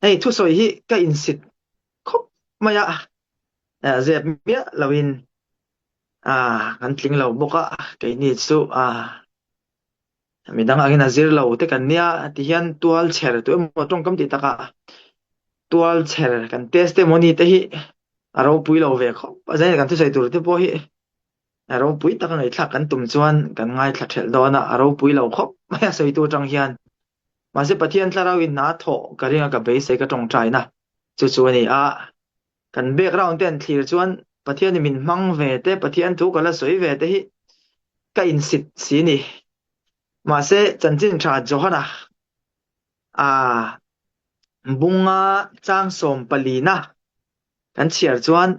Hei thusawi hi ka insit khawp mai a, zep miah loin kan tling lo bawk a, keini chu midang angin a zir lo te kan nia tihian tual chher tu emaw tawngkam tih takah tual chher kan testimony te hi a ropui lo ve khawp a, zanin kan thusawi tur te pawh hi a ropui taka ngaihthlak kan tum chuan kan ngaithla thelh dawn a, a ropui lo khawp mai a sawitu atang hian. Mahse Pathian thlarau in hna thawh ka ring a ka beisei ka tawngtaina chu chu a ni a. Kan background te an thlir chuan Pathian in min hmang ve te, Pathian thu ka la sawi ve te hi ka insit si ni. Mahse chanchin tha Johana a bunga chang sawm palina kan chhiar chuan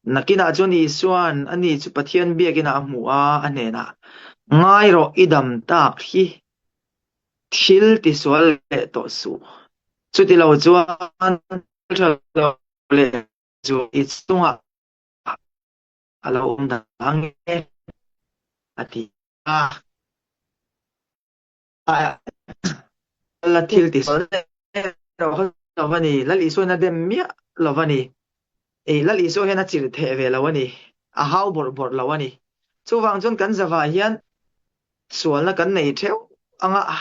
nakinah chuan Isuan ani chu Pathian biakinah a hmu a, a hnenah ngai rawh i dam tak hi Thil tisual leh tawh suh. Chuti lo chuan tha lo leh chu i chungah a lo awm dah ang e, a ti a. La thil tisual leh lo a ni. Lal Isuain a dem miah lo a ni. Lal Isua hian a chirh theh ve lo a ni. A hau bawrh bawrh lo a ni. Chuvang chuan kan zavah hian Sualna kan nei theuh ang a,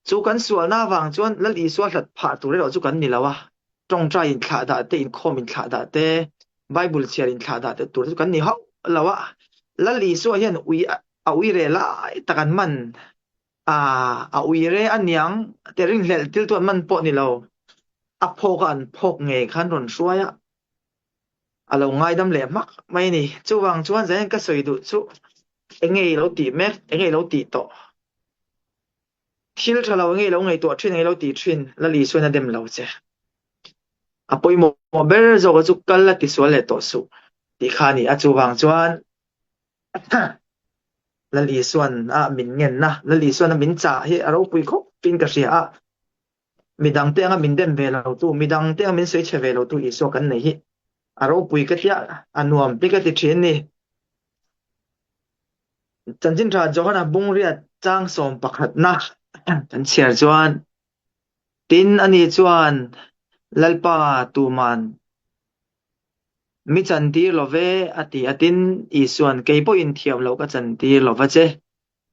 chu kan sualna avang chuan Lal Isua hlat phah tur erawh chu kan ni lo a, tawngtai inthlah dah te, inkhawm inthlah dah te, Bible chhiar inthlah dah te tur chu kan ni hauh lo a. Lal Isua hian ui a ui re lai tak an man a, a ui re a niang te rinhlelh thil chu an man pawh ni lo, a phawk a an phawk ngei khan rawn hruai a. A lo ngaidam leh hmak mai a ni. Chuvang chuan zanin ka sawi duh chu enge i lo tih mek, enge i lo tih tawh? Thil tha lo enge i lo ngaihtuah thin, enge i lo tih thin? Lal Isuain a dem lo che. A pawimawh ber zawka chu kal a tisual leh tawh suh tih kha a ni a. Chuvang chuan Lal Isuan a min ngenna, Lal Isuan a min chah hi a ropui khawpin ka hria a. Midangte anga min dem ve lo tu, midangte anga min sawi chhe ve lo tu Isua kan nei hi a ropui ka tia, a nuam pi ka ti thin ni. Chanchin tha Johana Bungriat chang sawm pakhatna kan chhiar chuan, Tin, ani chuan Lalpa tuman mi chantir lo ve a ti a, tin, Isuan kei pawhin thiam loh ka chantir lo va che.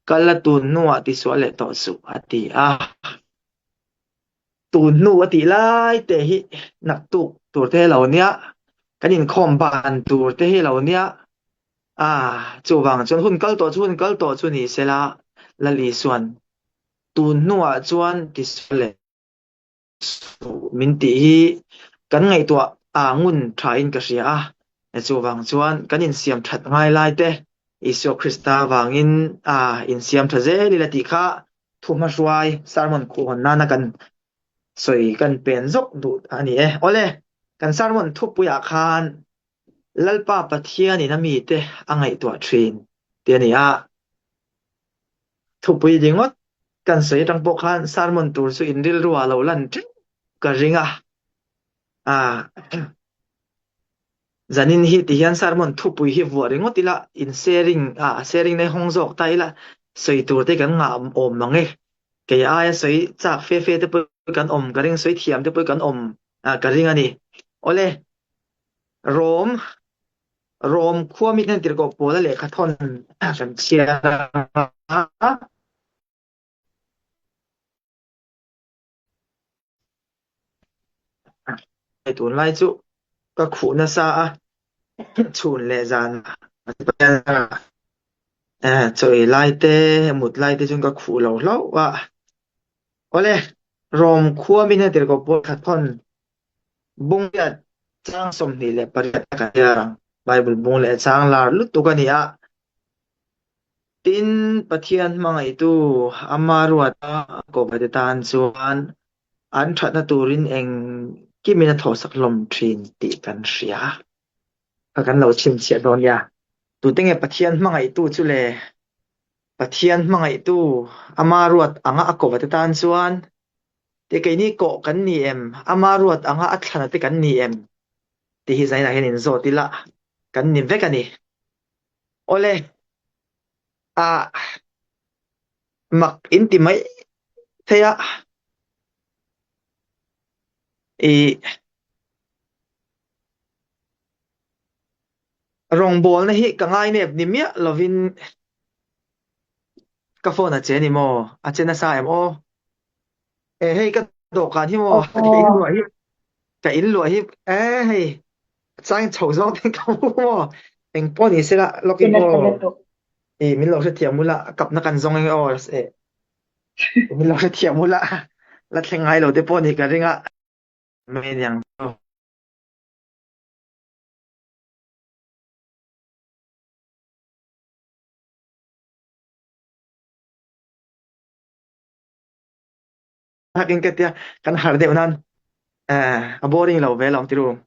Kal a tun hnuah tisual leh tawh suh a ti a. Tun hnu a tih lai te hi naktuk tur te hi lo nia, kan inkhawm ban tur te hi lo nia. A, chuvang chuan hun kal tawh chu hun kal tawh chu ni sela Lal Isuan tun hnuah chuan tisual leh suh min tih hi kan ngaihtuah a ngun thain ka hria a, chuvang chuan kan insiam that ngai lai te Isua Krista vangin a insiam tha zel ila tih kha thuhmahruai sermon khuhhawn nana kan sawi kan pen zawk duh a ni e. Awle, kan sermon thupuiah khan Lalpa Pathianin a mite a ngaihtuah thin tih a ni a. Thupui ringawt kan sawi atang pawh khan sermon tur chu in rilru ah lo lan teuh ka ring a. Zanin hi ti hian sermon thupui hi vuah ringawt ila in sharing a sharing na hi hawng zawk ta ila sawi tur te kan ngah awm mang e. Kei aia sawi chak fe fe te pawh kan awm ka ring sawi thiam te pawh kan awm ka ring a ni. Awle Rom Rom khua mi ten tirhkoh Paula lehkha thawn kan chhiar a. Tunlai chu ka khuh nasa a, chhun leh zan chaw ei lai te, mut lai te chuan ka khuh lo hlauh a. Awle, Rom khua mi hnen tirhkoh Paula lehkha thawn Bungriat chang 28 a kan chhiar ang. Bible bung leh chang lar lutuk a ni a. Tin, Pathian hmangaihtu ama ruata a kawpate tan chuan an thatna turin engkimin a thawhsak hlawm thin tih kan hria. Kha kan lo chhinchhiah dawn nia. Tute nge Pathian hmangaihtu chu le? Pathian hmangaihtu ama ruat anga a kawpate tan chuan Ti keini kawh kan ni em? Ama ruat anga a thlana te kan ni em? Tih hi zainah hian inzawt ila kan ni vek a ni. Awle, ah, mak in ti mai thei a. I rawngbawlna hi ka ngainep ni miah lovin ka phone a che ni maw? A che nasa em aw? E hei ka dawhkan hi maw? Ka in Aw, luah hi ka in luah hi e hei chang chho zawng ten ka hmu maw? Eng pawh ni sela che lawkin nasa aw. lutuk. I min lo hrethiam ula a kapna kan zawng eng aw e min lo hrethiam ula la thleng ngai lo te pawh ni ka ring a mai aniang chu. Hakin ka tia kan har deuh nan eh a boring lo ve lawm tiru.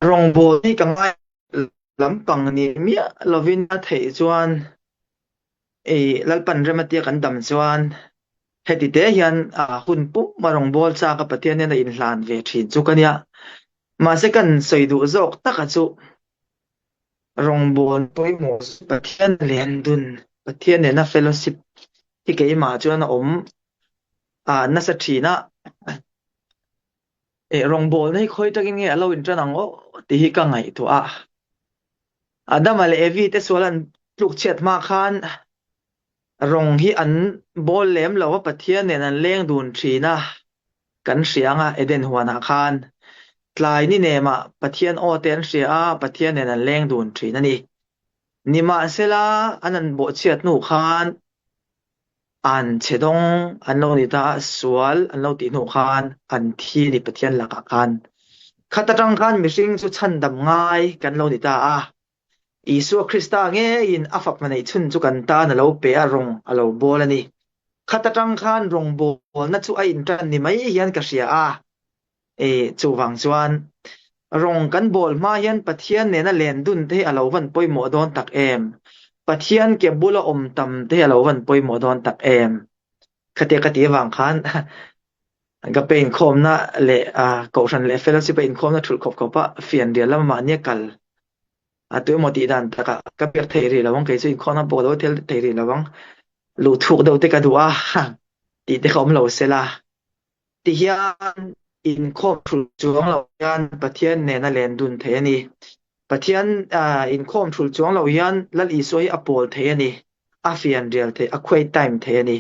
Rawngbawl hi ka ngai lampang ni miah lovin a theih chuan i Lalpan rem atia kan dam chuan heti te hian a hun pum a rawngbawl chak a Pathian hian a inhlan ve thin chu ka nia. Mahse kan sawi duh zawk taka chu rawngbawl pawimawh chu Pathian len dun, Pathian nena fellowship hi keimah chuan a awm a nasa thin a. Eh, rawngbawlna hi khawi takin nge a lo inṭan ang aw tih hi ka ngaihtuah a. Adama leh Evi te sual an tluk chhiat hma khan rawng hi an bawl lem lo a, Pathian nen an leng dun ṭhin a, kan hria ang a, Eden huanah khan tlai ni nemah Pathian aw te an hria a, Pathian nen an leng dun ṭhin a ni. Nimahsela, an an bawhchhiat hnu khan An chhe dawng an lo ni ta a, sual an lo tih hnu khan an thi a ni Pathian lakah khan. Khat atang khan mihring chu chhandam ngai kan lo ni ta a. Isua Krista ngeiin a fapa neih chhun chu kan tan a lo pe a, rawng a lo bawl a ni. Khat atang khan rawngbawlna chu a intan ni mai hian ka hria a. E, chuvang chuan rawng kan bawl hma hian Pathian nena len dun te hi a lo van pawimawh dawn tak em? Pathian ke bula awm tam te hi a lo van pawimawh dawn tak em? Khatia ka ti avang khan Agape inkhawmna leh Kohhran leh Fellowship a inkhawmna thulh khawp khawpa fianrial lama mahnia kal a tu emaw tih dan takah ka biak thei rih lo ang, kei chu inkhawmna pawh ka lo tel thei rih lo ang, luh thuk deuh te ka duh a tih te kha awm lo sela. Ti hian inkhawm thulh chuang lo hian Pathian nena len dun thei a ni. Pathian inkhawm thulh chuang lo hian Lal Isua hi a pawl thei a ni, a fianrial thei, a khuai time thei a ni.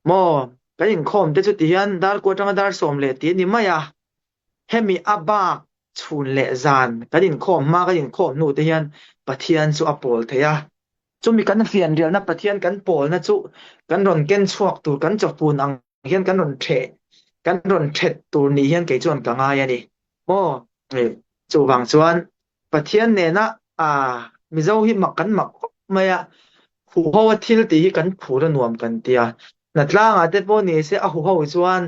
Maw, kan inkhawm te chu ti hian dar kua atanga dar 10 leh ti a ni mai a, hemi a bak chhun leh zan kan inkhawm hma kan inkhawm hnu te hian Pathian chu a pawl thei a. Chumi kan fianrialna Pathian kan pawlna chu kan rawn ken chhuak tur kan chawpun ang hian kan rawn ṭheh, kan rawn ṭhet tur ni hian kei chuan ka ngai a ni. Maw? Chuvang chuan Pathian nena aa Mizo hi mak kan mak khawp mai a, huho a thil tih hi kan phur a nuam kan ti a. Hnatlangah te pawh ni se a huho chuan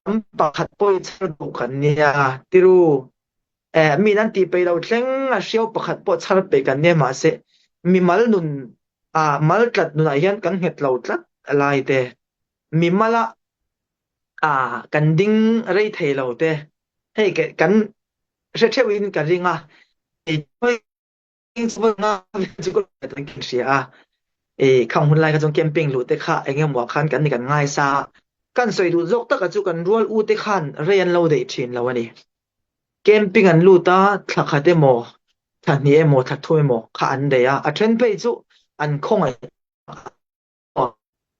ram pakhat pawh i chhar duh kan nia tiru. Eh, min an tih peih lo thleng a hriau pakhat pawh chhar peih kan nia mahse mimal nun ah mal tlat nunah hian kan nghet lo tlat lai te, mimala ah kan ding rei thei lo te, hei kan hre theuhin ka ring a. Chu kan hria a, e khang hun lai kha chuan camping luh te kha eng emaw ah khan kan ni kan ngaisa a, kan sawi duh zawk taka chu kan rual u te khan rei an lo daih thin lo a ni. Camping an lut a, thla khat emaw, thla hnih emaw, thla thum emaw kha an daih a, a then phei chu an khawngaih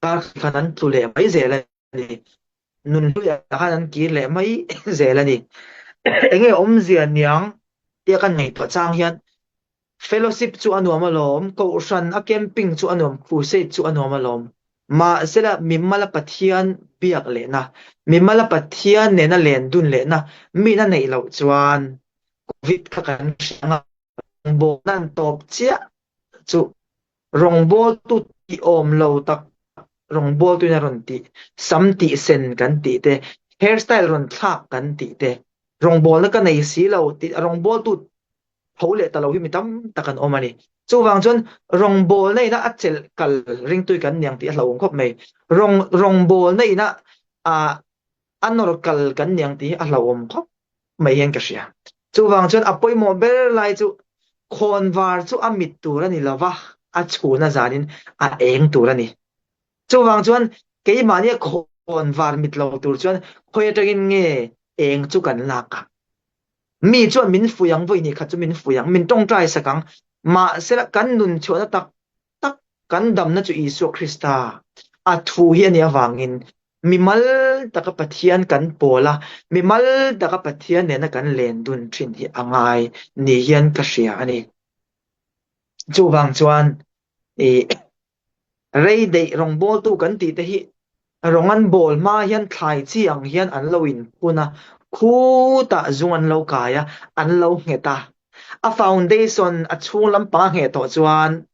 kar khan an tlu leh mai zel a ni. Nunhluiah khan an kir leh mai zel a ni. Enge awmzia niang tia kan ngaihtuah chang hian fellowship chu a nuam alawm, kohhran a camping chu a nuam, crusade chu a nuam alawm. Mahsela mimala Pathian biak lehna, mimala Pathian nena len dun lehna min a neih loh chuan Covid kha kan hria ang a, rawngbawlna an tawp chiah chu Rawngbawltu tih awm lo tak rawngbawltuin a rawn tih, sam tih sen kan tih te, hair style rawn thlak kan tih te, rawngbawlna ka nei si lo tih rawngbawltu tho leh ta lo hi mi tam tak an awm a ni. Chuvang chuan rawngbawlna ina a chelh kal ringtui kan niang tih a hlauhawm khawp mai. Rawng rawngbawlna ina ah a nawr kal kan niang tih hi a hlauhawm khawp mai hian ka hria. Chuvang chuan a pawimawh ber lai chu khawnvar chu a mit tur a ni lo va, a chhun a zanin a eng tur a ni. Chuvang chuan. Keimahnia khawn var mit lo tur chuan khawi atangin nge eng chu kan lak ang? Mi chuan min fuih ang, vawi hnih khat chu min fuih ang, min tawngtai sak ang. Mahsela kan nun chhuahna tak tak, kan damna chu Isua Krista a thu hi a nih avangin mimal taka Pathian kan pawl a, mimal taka Pathian nena kan len dun thin hi a ngai ni hian ka hria a ni. Chuvang chuan i Rei deih rawngbawltu kan tih te hi rawng an bawl hma hian thlai chi ang hian an lo inphun a, khutah zung an lo kai a, an lo nghet a. A foundation a chhung lampang a ngheh tawh chuan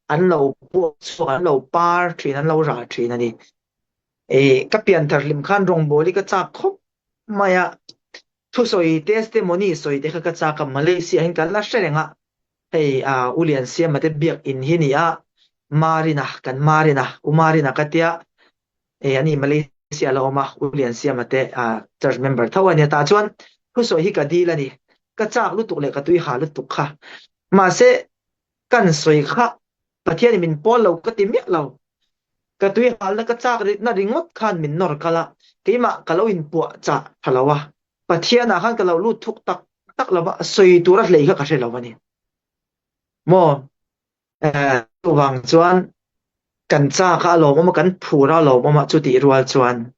an lo puak chhuak, an lo par thin, an lo ral thin a ni. I ka pianthar hlim khan rawngbawl hi ka chak khawp mai a, thusawi testimony sawi te kha ka chak a, Malaysia hian kan la hre reng a, Hei a U Liansiama te biak in hi ni a, Marina, kan Marina, U Marina ka tia, hei ani Malaysia la awm a, U Liansiama te church member tho a nia tah chuan thusawi hi ka dil a ni, ka chak lutuk leh ka tui ha lutuk kha. Mahse kan sawi kha Pathianin min pawl lo ka ti miah lo, ka tui halna ka chak na ringawt khan min nawr kal a, keimah ka lo inpuah chah tha lo a, Pathianah khan ka lo lut thuk tak tak lo va, sawi tura hlei kha ka hre lo a ni. Maw? Eh, chuvang chuan kan chak a lawmawm a, kan phur a lawmawm a, chutih rual chuan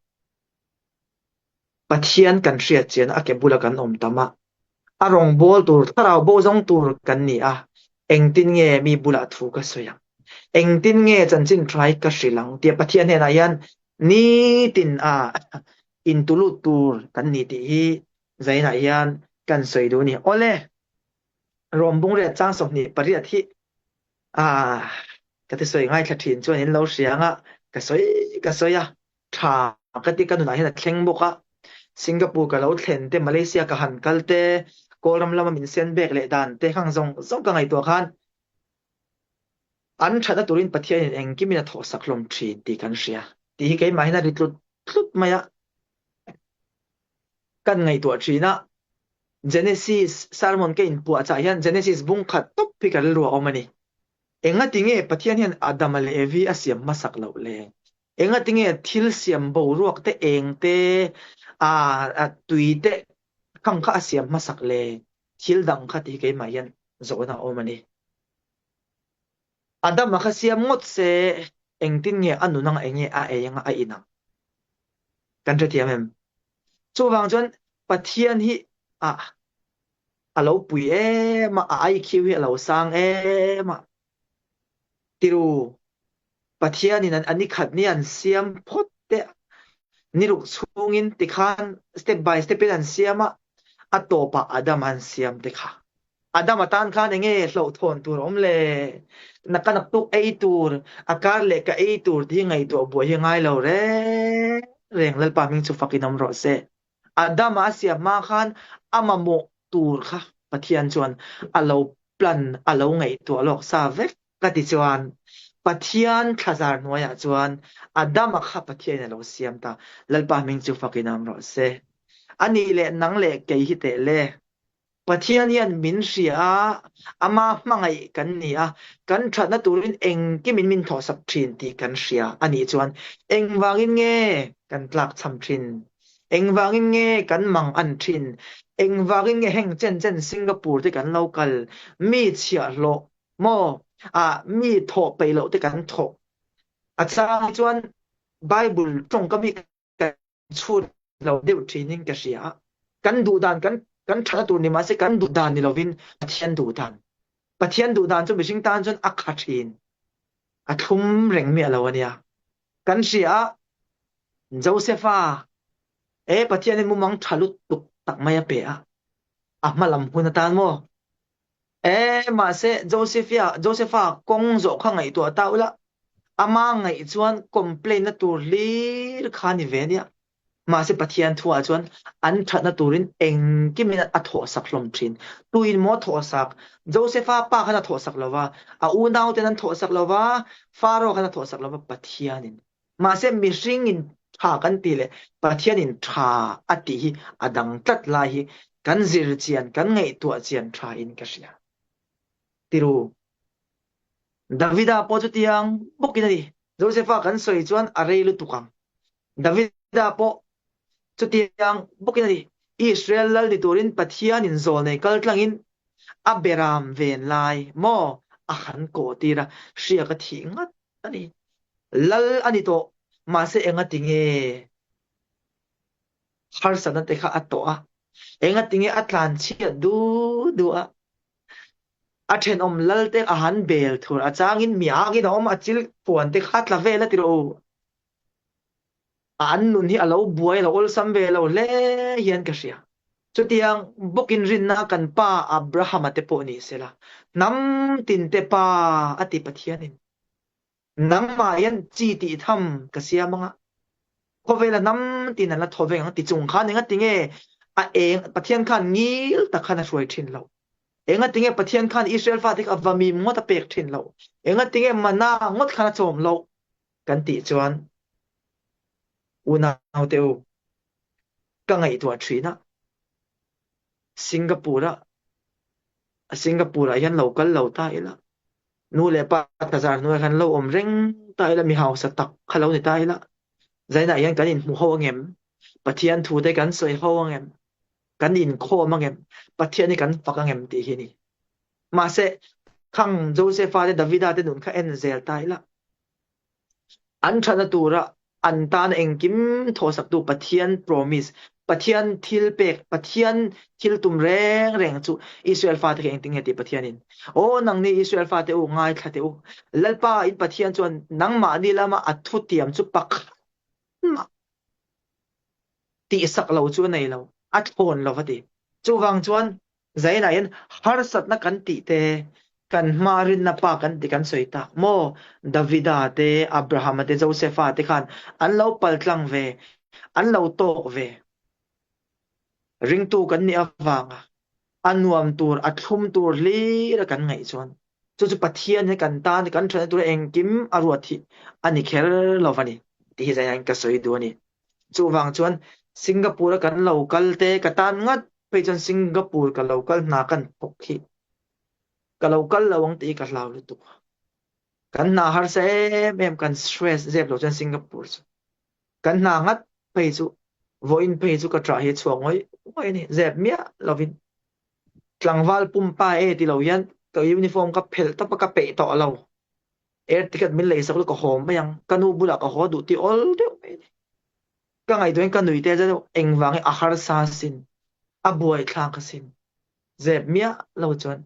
Pathian kan hriat chian a ke bula kan awm tam a, a rawngbâwl tur, thlarau bo zawng tur kan ni a, engtin nge mi bulah thu ka sawi ang? Engtin nge chanchin ṭhai ka hrilh ang? Tia Pathian hnenah hian nitin a intulut tur kan ni tih hi zainah hian kan sawi duh a ni. Awle, Rom bungriat chang 28 hi ah ka ti sawi ngaithla thin chuan in lo hria anga ka sawi ka sawi a, tha ka ti ka nunah hian a thleng bawk a. Singapore ka lo thlen te, Malaysia ka han kal te, Kawlram lama min sen bek leh dan te khang zawng zawng ka ngaihtuah khan An thatna turin Pathianin engkimin a thawhsak hlawm thin tih kan hria. Tih hi keimah hian a ri tlut tlut mai a. Kan ngaihtuah thin a, Genesis sermon ka inpuahchah hian Genesis bung khat tawp hi ka rilru a awm a ni. Engati nge Pathian hian Adama leh Evi a siam hmasak loh le? Engati nge thil siam boruak te, eng te, aa tui te khang kha a siam hmasak le? Thil dang kha tih hi keimah hian zawhna a awm a ni. Adama kha siam ngawt se engtin nge a nun anga enge a ei anga a in ang? Kan hrethiam em? Chuvang chuan Pathian hi a a lo pui em a, a IQ hi a lo sang em a. Tiru, Pathianin an ni khat ni an siam phawt te ni ruk chhungin tikhan step by step in an siam a, a tawpah Adam an siam te kha. Adam atan khan enge hlauhthawn tur a awm le? Na ka naktuk ei tur, a kar leh ka ei tur tih hi ngaihtuah buai hi ngai lo reng reng Lalpa hming chu fakin awm rawh se. Adama a siam hma khan a mamawh tur kha Pathian chuan a lo plan, a lo ngaihtuah lawk sa vek ka ti chuan Pathian thlazar hnuaiah chuan Adama kha Pathianin a lo siam ta. Lalpa hming chu fakin awm rawh se. Anih leh nang leh kei hi teh le. Pathian hian min hria a, ama hmangaih kan ni a, kan thatna turin engkimin min thawhsak thin tih kan hria a nih chuan engvangin nge kan tlakchham thin? Engvangin nge kan mang an thin? Engvangin nge heng chen chen Singapore te kan lo kal, mi chhiahhlawh maw, ah mi thawh peih loh te kan thawh? A chang hi chuan Bible tawngkam hi kan chhut lo deuh thinin ka hria a. Kan duh dan kan kan thatna tur ni mahse kan duh dan ni lovin Pathian duh dan. Pathian duh dan chu mihring tan chuan a kha thin. A thlum reng miah lo a nia. Kan hria a, Josepha e Pathianin mumang tha lutuk tak mai a pe a. A hmalam hun atan maw? E mahse Josephia Josepha kawng zawh kha ngaihtuah ta ula, ama ngaih chuan complain na tur hlir kha ni ve ania. Mahse Pathian thuah chuan an thatna turin engkimin a thawhsak hlawm thin. Tuin maw thawhsak? Josepha pa khan a thawhsak lova, a unauten an thawhsak lova, Pharaoh khan a thawhsak lova, Pathianin. Mahse mihringin tha kan tih leh Pathianin tha a tih hi a dang tlat lai hi kan zir chian, kan ngaihtuah chian tha in ka hria. Tiru, Davida pawh chutiang bawkin a ni. Josepha kan sawi chuan a rei lutuk ang. Davida pawh chutiang bawkin a ni. Israel lal ni turin Pathianin zawlnei kal tlangin a beram ven lai maw a han kawh tir a, hriak a thih ngat a ni. Lal a ni tawh, mahse engati nge harsatna te kha a tawh a, engati nge a tlanchhiat du du a, a thenawm lal te a han bel thur a changin mi angin a awm a, chil puan te kha tla vel a ti rawh u. An nun hi a lo buai a lo awlsam ve lo hle hian ka hria. Chutiang bawkin rinna kan pa Abrahama te pawh ni sela, hnam tinte pa a ti Pathianin. Nangmah hian chi tih tham ka siam anga, khawvela hnam tin an la thaw veng ang ti chung khan engatinge a eng Pathian khan ngil tak khan a hruai thin loh? Engatinge Pathian khan Israel fate kha va mim ngawt a pek thin loh? Engatinge mana ngawt khan a chawm loh? Kan tih chuan unaute u, ka ngaihtuah thin a, Singapore-a Singapore-ah hian lo kal lo ta ila, nu leh pa thlazar hnuaiah khan lo awm reng ta ila, mi hausa tak kha lo ni ta ila, zainah hian kan inhmu ho angem? Pathian thu te kan sawi ho angem? Kan inkhawm angem? Pathian hi kan fak angem tih hi a ni. Mahse, khang Josefa te Davida te nun kha en zel ta ila, An thatna tura an tan engkim thawhsaktu Pathian promise, Pathian thil pek, Pathian thil tum reng reng chu Israel fate kha engtin nge tih Pathianin, Aw nangni Israel fate u, ngaithla teh u, Lalpa in Pathian chuan nangmahni lama a thutiam chu pakhat mah tihsak lo chu a nei lo, a thlawn lo va ti. Chuvang chuan Zainah hian harsatna kan tih te, kan hma rinna pa kan tih kan sawi tak maw? Davida te, Abrahama te, Josefa te khan an lo paltlang ve, an lo tawk ve. Ringtu kan nih avanga a nuam tur, a thlum tur hlir a kan ngaih chuan chu chu Pathian hi kan tan kan thatna tura engkim a ruat hi a ni kher lo va ni tih hi zainah hian ka sawi duh a ni. Chuvang chuan Singapore a kan lo kal te ka tan ngat phei chuan Singapore ka lo kal hna kan thawk hi ka lo kal lo ang tih hi ka hlau lutuk a. Kan hna harsa em em kan stress zep lo chuan Singapore chu kan hna ngat phei chu vawiin phei chu ka ṭah hi a chhuak ngawih ngawih a ni zep miah lovin tlangval pumpa e ti lo hian ka uniform ka phelh tawp a ka peih tawh lo. Air ticket min leisak lu ka haw mai ang, ka nu bulah ka haw duh tih awl deuh mai a ni. Ka ngaihtuahin ka nui te zet deuh, engvang hi a harsa asin, a buaithlak asin. Zep miah lo chuan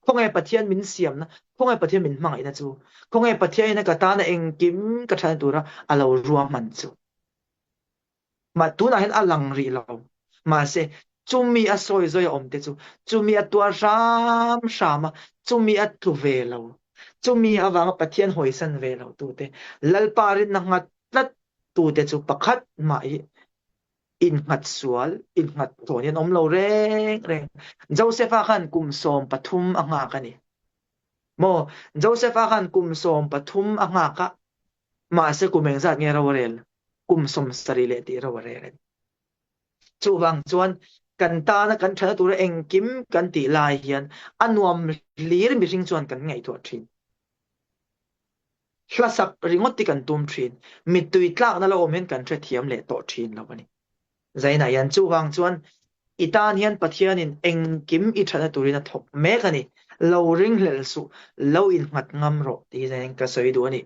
khawnge Pathian min siamna, khawnge Pathian min hmangaihna chu, khawnge Pathianin ka tana engkim ka thatna tura a lo ruahman chu. Mah tunah hian a lang rih lo. Mahse, chumi a sawi zawi a awm te chu, chumi a tuar hram hram a, chumi a tlu ve lo, chumi avanga Pathian hawisan ve lo tute, Lalpa rinna nghat tlat tute chu pakhat mah hi innghat sual, innghat thawn hi an awm lo reng reng. Joseph-a khan kum 13 a nghak a ni. Maw? Joseph-a khan kum 13 a nghak a, Mahse kum engzat nge ro a rel? Kum 70 leh tih ro a rel a ni. Chuvang chuan kan tana kan thana tura engkim kan tih lai hian a nuam hlir mihring chuan kan ngaihtuah thin. Hlasak ringawt hi kan tum thin. Mittui tlakna la awm hian kan hrethiam leh tawh thin lo a ni. Zainah hian chuvang chuan i tan hian Pathianin engkim i thana turin a thawk mek a ni. Lo ringhlel suh, lo innghat ngam rawh tih hi zain ka sawi duh a ni.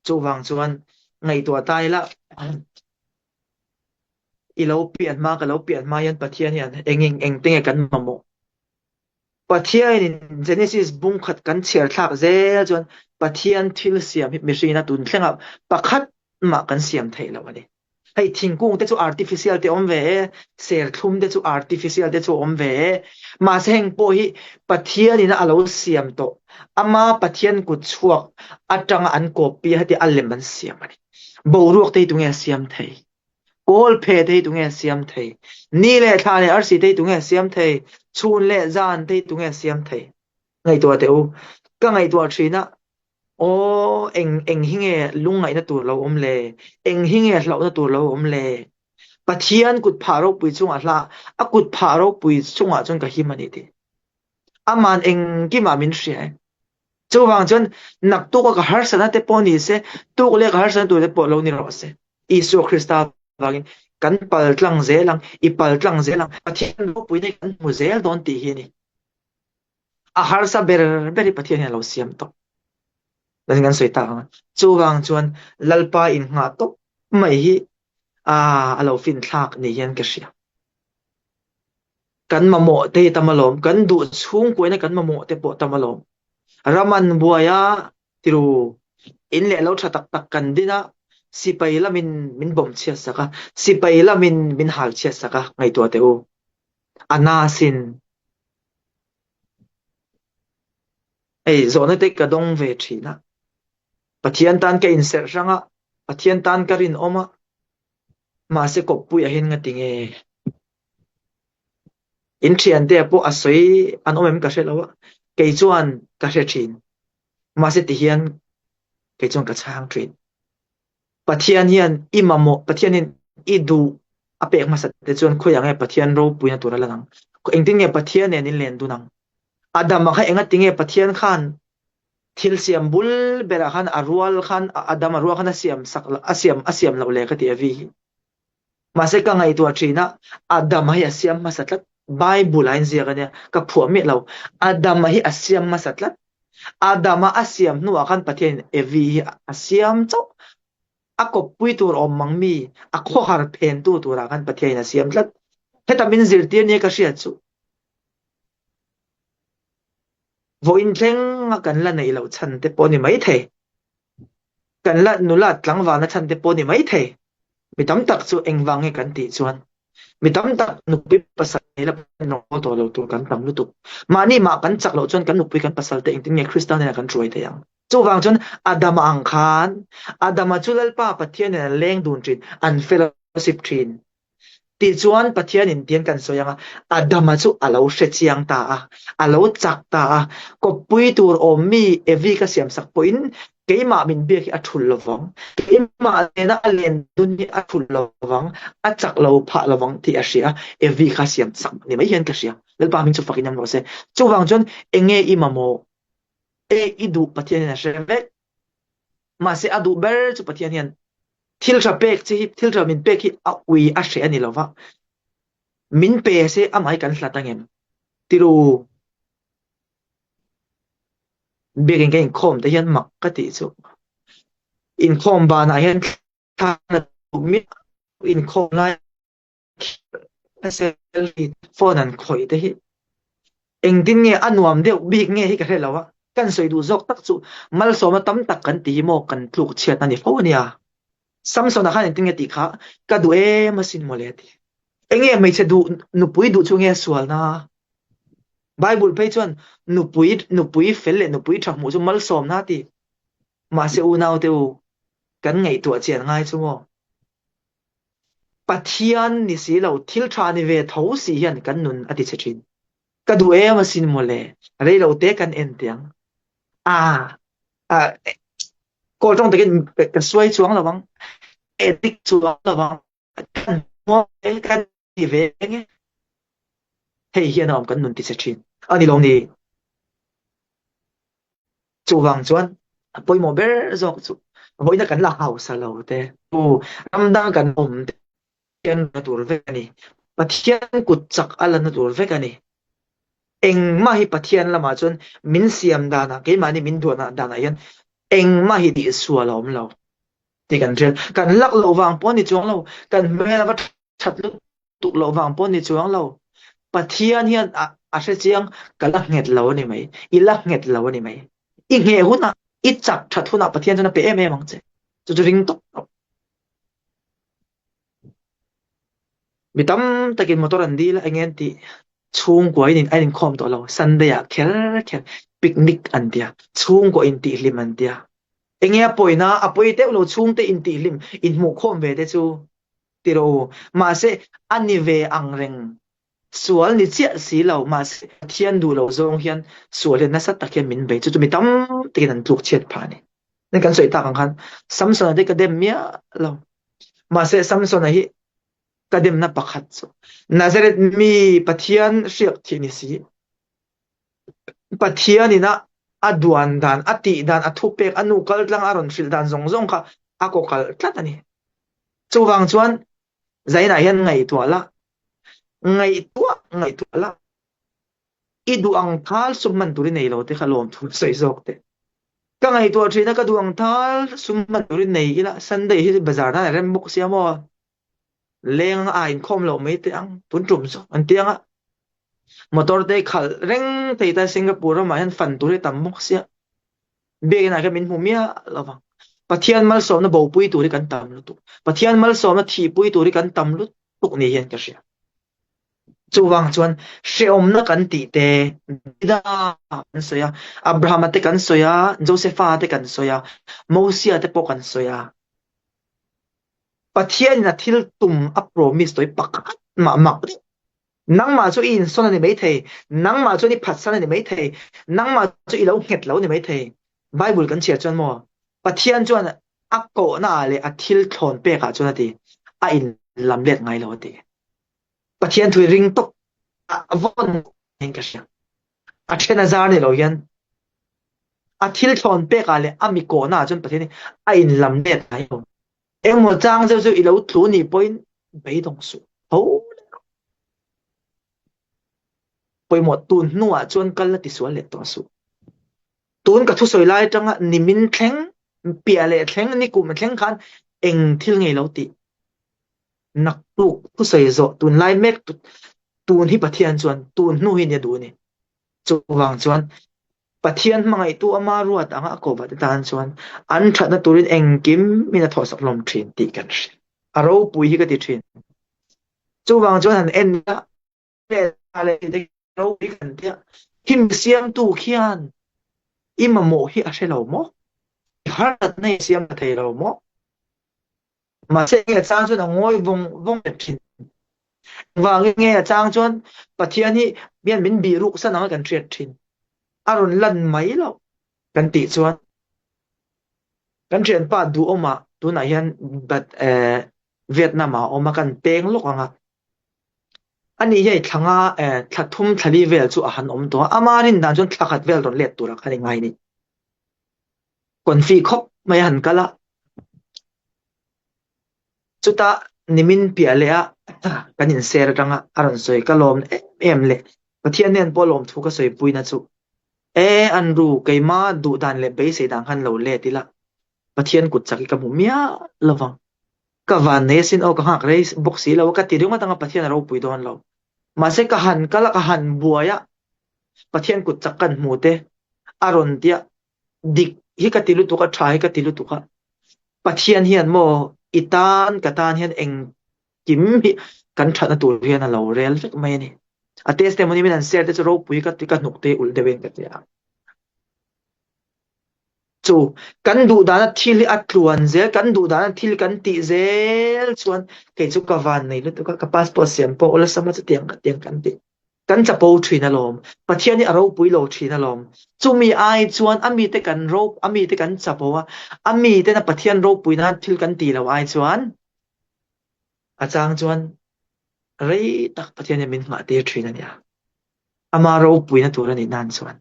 Chuvang chuan ngaihtuah ta ila, i lo pian hma, ka lo pian hma hian Pathian hian eng eng eng te nge kan mamawh? Pathianin Genesis bung khat kan chhiar thlak zel chuan Pathian thil siam hi mihringin a tun thlengah pakhat mah kan siam theih loh a ni. Hei thingkung te chu artificial te awm ve e, serthlum te chu artificial te chu awm ve e. Mahse heng pawh hi Pathianin a lo siam tawh, ama Pathian kut chhuak atanga an copy a heti a lem an siam a ni. Boruak te hi tunge a siam thei? Kawl phe te hi tunge a siam thei? Ni leh thla leh arsi te hi tunge a siam thei? Chhun leh zan te hi tunge a siam thei? Ngaihtuah teh u. Ka ngaihtuah thin a, Aw, eng eng hi nge lungngaihna tur lo awm le? Eng hi nge hlauhna tur lo awm le? Pathian kut phah ropui chungah hlah, a kut phah ropui chungah chuan ka him a ni tih. Aman engkimah min hria e. Chuvang chuan naktuka ka harsatna te pawh ni se, tuk leh ka harsatna tur te pawh lo ni rawh se. Isua Krista vangin kan pal tlang zel ang, i pal tlang zel ang, Pathian ropuina hi kan hmu zel dawn tih hi a ni. A harsa ber ber hi Pathian hian a lo siam tawh. Kan kan sawi tak ang. Chuvang chuan Lalpa innghah tawp mai hi a a lo finthlak ni hian ka hria. Kan mamawh te hi tam alawm, kan duh chhungkuaina kan mamawh te pawh tam alawm. Ram an buai a, tiru in leh lo tha tak tak kan din a, sipai lamin min bawm chhiat sak a, sipai lamin min hal chhiat sak a, ngaihtuah teh u. A na sin. Hei zawhna te ka dawng ve thin a. Pathian tan ka inserh hrang a, Pathian tan ka rinawm a, mahse kawppui ah hian ngati nge? In thiante pawh a sawi an awm em ka hre lo a, kei chuan ka hre thin. Mahse ti hian kei chuan ka chhang thin. Pathian hian i mamawh, Pathian hian i duh a pek hmasa te chuan khawiah nge Pathian ropuina tur a lan ang? Engtin nge Pathian nen in len dun ang? Adama kha engati nge Pathian khan thil siam bul berah khan a rual khan Adama rual khan a siam sak a siam a siam loh le ka ti a vi hi. Mahse ka ngaihtuah thin a, Adama hi a siam hmasa tlat. Bible ah in ziak a nia, ka phuah miah lo. Adama hi a siam hmasa tlat. Adama a siam hnuah khan Pathianin Evi hi a siam chauh. A kawppui tur awm mang mi, a khawhar phentu turah khan Pathianin a siam tlat. Heta min zirtir nia ka hriat chu. Vawiin thleng a kan la neih loh chhan te pawh a ni maithei. Kan la nula tlangvalna chhan te pawh a ni maithei. Mi tam tak chu engvang nge kan tih chuan mi tam tak nupui pasal nei la kan rawn tawh lo tur kan tam lutuk. Mahni mah kan chak loh chuan kan nupui kan pasal te engtin nge Krista hnenah kan hruai thei ang? Chuvang chuan Adama ang khan Adama chu Lalpa Pathian nen an leng dun thin, an fellowship thin. Tichuan, Pathianin tiang kan sawi ang a, Adama chu a lo hre chiang ta a, a lo chak ta a, kawppui tur awm mi Evi ka siamsak pawhin keimah min biak hi a thul lovang, keimah nena a len dun hi a thul lovang, a chak lo phah lovang tih a hria a, Evi kha siamsak ni mai hian ka hria. Lalpa hming chu fakin awm rawh se. Chuvang chuan enge i mamawh? E i duh Pathianin a hre vek. Mahse a duh ber chu Pathian hian Thil tha pek che hi, thil tha min pek hi a ui a hreh a ni lo va, min pe se amah hi kan hlat angem? Tiru biakin ka inkhawm te hian mak ka tih chu. Inkhawm banah hian thla na duh miah inkhawm lai selfie phone an khawih te hi engtin nge a nuam deuh bik nge hi ka hre lo a, kan sawi duh zawk tak chu malsawmna tam tak kan ti hi maw kan tluk chhiat a ni fo a nia. Samson-a khan engtin nge tih kha ka duh em asin mawle a ti. Enge hmeichhe duh nupui duh chu nge sualna? Bible phei chuan nupui nupui fel leh nupui tha hmuh chu malsawmna a ti. Mahse unaute u kan ngaihtuah chian ngai chu maw? Pathian ni si lo, thil tha ni ve tho si hian kan nun a ti chhe thin. Ka duh em asin mawle, rei lo te kan en tiang. A, a, kawl tawng takin ka suai chuang lo ang, edik chuang lo ang, kan hmuam kan ti ve nge. Hei hian a awm kan nun ti chhe thin. A ni lo ni. Chuvang chuan a pawimawh ber zawk chu vawiina kan la hausa lo te, ramdang kan awm te hian na tur vek a ni. Pathian kut chak a la na tur vek a ni. Engmah hi Pathian lamah chuan min siam danah, keimahni min duahna danah hian engmah hi tihsual a awm lo tih kan hriat. Kan lak loh vang pawh a ni chuang lo, kan hmel a va that lutuk tuk loh vang pawh ni chuang lo. Pathian hian a a hre chiang, ka la nghet lo a ni mai, i la nghet lo a ni mai. I ngheh hunah, i chak that hunah Pathian chuan a pe em em ang che. Chu chu ring tawp tawp. Mi tam takin motor an dil a, eng nge an tih? Chhungkua in an inkhawm tawh lo, Sunday ah kher kher picnic an tia, chhungkua intihhlim an tia. Eng nge a pawina? A pawi deuh lo chhungte intihhlim, inhmuhkhawm ve te chu. Ti rawh u. Mahse, a ni ve ang reng. Sual ni chiah si lo, mahse Pathian duh lo zawng hian sual hian nasa tak hian min bei. Chu chu mi tam takin an tluk chhiat phah a ni. Nen kan sawi tak ang khan Samson-a te ka dem miah lo. Mahse, Samson-a hi ka demna pakhat chu Nazareth mi Pathian hriak thih ni si. Pathian ina a duan dan, a tih dan, a thupek, a nu kaltlang a rawn hrilh dan zawng zawng kha a kawkalh tlat a ni. Chuvang chuan zainah hian ngaihtuah la, ngaihtuah ngaihtuah la, i duh ang thal sum hman tur i nei lo te kha lawmthu sawi zawk teh. Ka ngaihtuah thin a, ka duh ang thal sum hman tur i nei ila Sunday hi bazar nan a rem bawk sia maw? Leng a inkhawm loh mai teh ang, tun tum chu an ti ang a. Motor te khalh reng thei ta Singapore ramah hian fan tur hi a tam bawk sia. Biakinn ah hian min hmu miah lo vang. Pathian malsawmna bopui tur hi kan tam lutuk. Pathian malsawmna thihpui tur hi kan tam lutuk ni hian ka hria. Chuvang chuan hrehawmna kan tih te, Davida kan sawi a, Abrahama te kan sawi a, Josepha te kan sawi a, Mosia te pawh kan sawi a. Pathianin a thil tum a promise tawh hi pakhat mah mak deuh. Nangmah chu i insawn a ni maithei, nangmah chuan i phatsan a ni maithei, nangmah chu i lo nghet lo a ni maithei. Bible kan chhiar chuan maw, Pathian chuan a kohna ah leh a thil thlawn pek ah chuan a ti, a inlam let ngai lo a ti. Pathian thu hi ring tawp a vawn in ka hria. A then a zar ni lo hian a thil thlawn pek ah leh a mi kohna ah chuan Pathian hi a inlam let ngai lo. Engmaw chang zeuh zeuh i lo tlu nih pawhin beidawng suh tho leh rawh. Pawimawh tun hnuah chuan kal la tisual leh tawh suh. Tun ka thusawi lai atanga nimin thleng, piah leh thleng, nikum thleng khan eng thil ngei lo tih naktuk thusawi zawh tunlai mek tun hi Pathian chuan tun hnu hi nia duh a ni. Chuvang chuan Pathian hmangaihtu ama ruat anga a kawh te tan chuan an thatna turin engkim in a thawhsak hlawm thin tih kan hria. A ropui hi ka ti thin. Chuvang chuan han en ila ropui kan tia khi mi siamtu khian i mamawh hi a hre lo maw? I harsatna i siam ta thei lo maw? Mahse nge a chang chuan a ngawi vawng vawng leh thin. Engvangin nge a chang chuan Pathian hi hian min bih ruk san anga kan hriat thin. A rawn lan mai loh kan tih chuan kan thianpa duhawmah tunah hian but eh Vietnam ah a awm a kan peng lawk ang a. Ani hi hei thla nga eh thla thum thla li vel chu a han awm tawh a. Ama rin dan chuan thla khat vel rawn let tur a khan i ngai a ni. Confi khawp mai a han kal a. Chutah nimin piah leh a kan inser atanga a rawn sawi ka lawm em em leh Pathian nen pawh lawmthu ka sawipuina chu e an ru keima duh dan leh beisei dan khan lo let ila Pathian kut chak hi ka hmu miah lovang. Ka van nei asin aw ka nghak rei bawk si lo a ka ti ringawt anga Pathian a ropui dawn lo. Mahse ka han kal a ka han buai a Pathian kut chak kan hmu te a rawn tia dik hi ka ti lutuk a tha hi ka ti lutuk a Pathian hian maw i tan ka tan hian engkim hi kan thatna tur hian a lo rel vek mai a ni. A testimony min han share te chu ropui ka ti ka hnuk te ulh deuh in ka ti a. Chu kan duh dana thil hi a tluan zel kan duh dana thil kan tih zel chuan kei chu ka van nei lutuk a ka passport siam pawh awlsam a chutiang ka tiang kan ti. Kan chapo thin alawm. Pathian hi a ropui lo thin alawm. Chumi ai chuan a mite kan rop, a mite kan chapo a, a mitena Pathian ropui nan thil kan tih lo ai chuan a chang chuan rei tak Pathian hian min nghah tir thin a nia. Ama ropuina tur a nih nan chuan.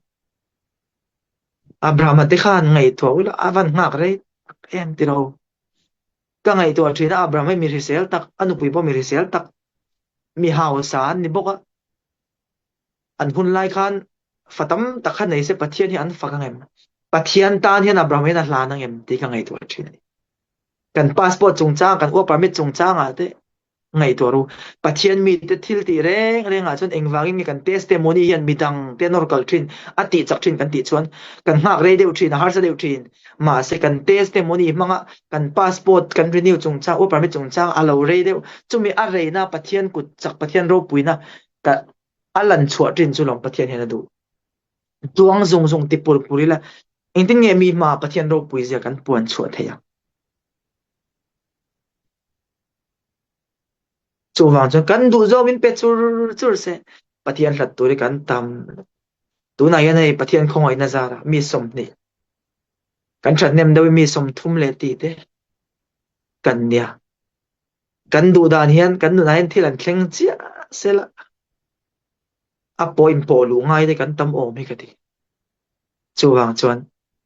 Abrahama te khan ngaihtuah ula a van nghak rei tak em tiro. Ka ngaihtuah thin a, Abraham hi mi hrisel tak, a nupui pawh mi hrisel tak, mi hausa an ni bawk a. An hun lai khan fa tam tak kha nei se Pathian hi an fak ang em? Pathian tan hian Abraham hian a hlan ang em tih ka ngaihtuah thin a ni. Kan passport chungchang, kan work permit chungchangah te Ngaihtuah ru. Pathian mite thil tih reng rengah chuan engvangin nge kan testimony hian midang te nawr kal thin, a tih chak thin kan tih chuan kan nghak rei deuh thin, a harsa deuh thin. Mahse kan testimony hmanga kan passport kan renew chungchang, work permit chungchang a lo rei deuh. Chumi a reina Pathian kut chak, Pathian ropuina ka a lan chhuah thin chu lawm Pathian hian a duh. Tuang zung zung ti pur pur ila engtin nge mi hmaah Pathian ropui zia kan puan chhuah theih ang? Chuvang chuan kan duh zawk min pe chur chur se Pathian hlat tur hi kan tam. Tunah hian hei Pathian khawngaihna zarah mi 20 kan thathnem deuh i mi 30 leh tih te kan nia. Kan duh dan hian kan nunah hian thil an thleng chiah sela a pawh inpawh luh ngai te kan tam awm hi ka ti. Chuvang chuan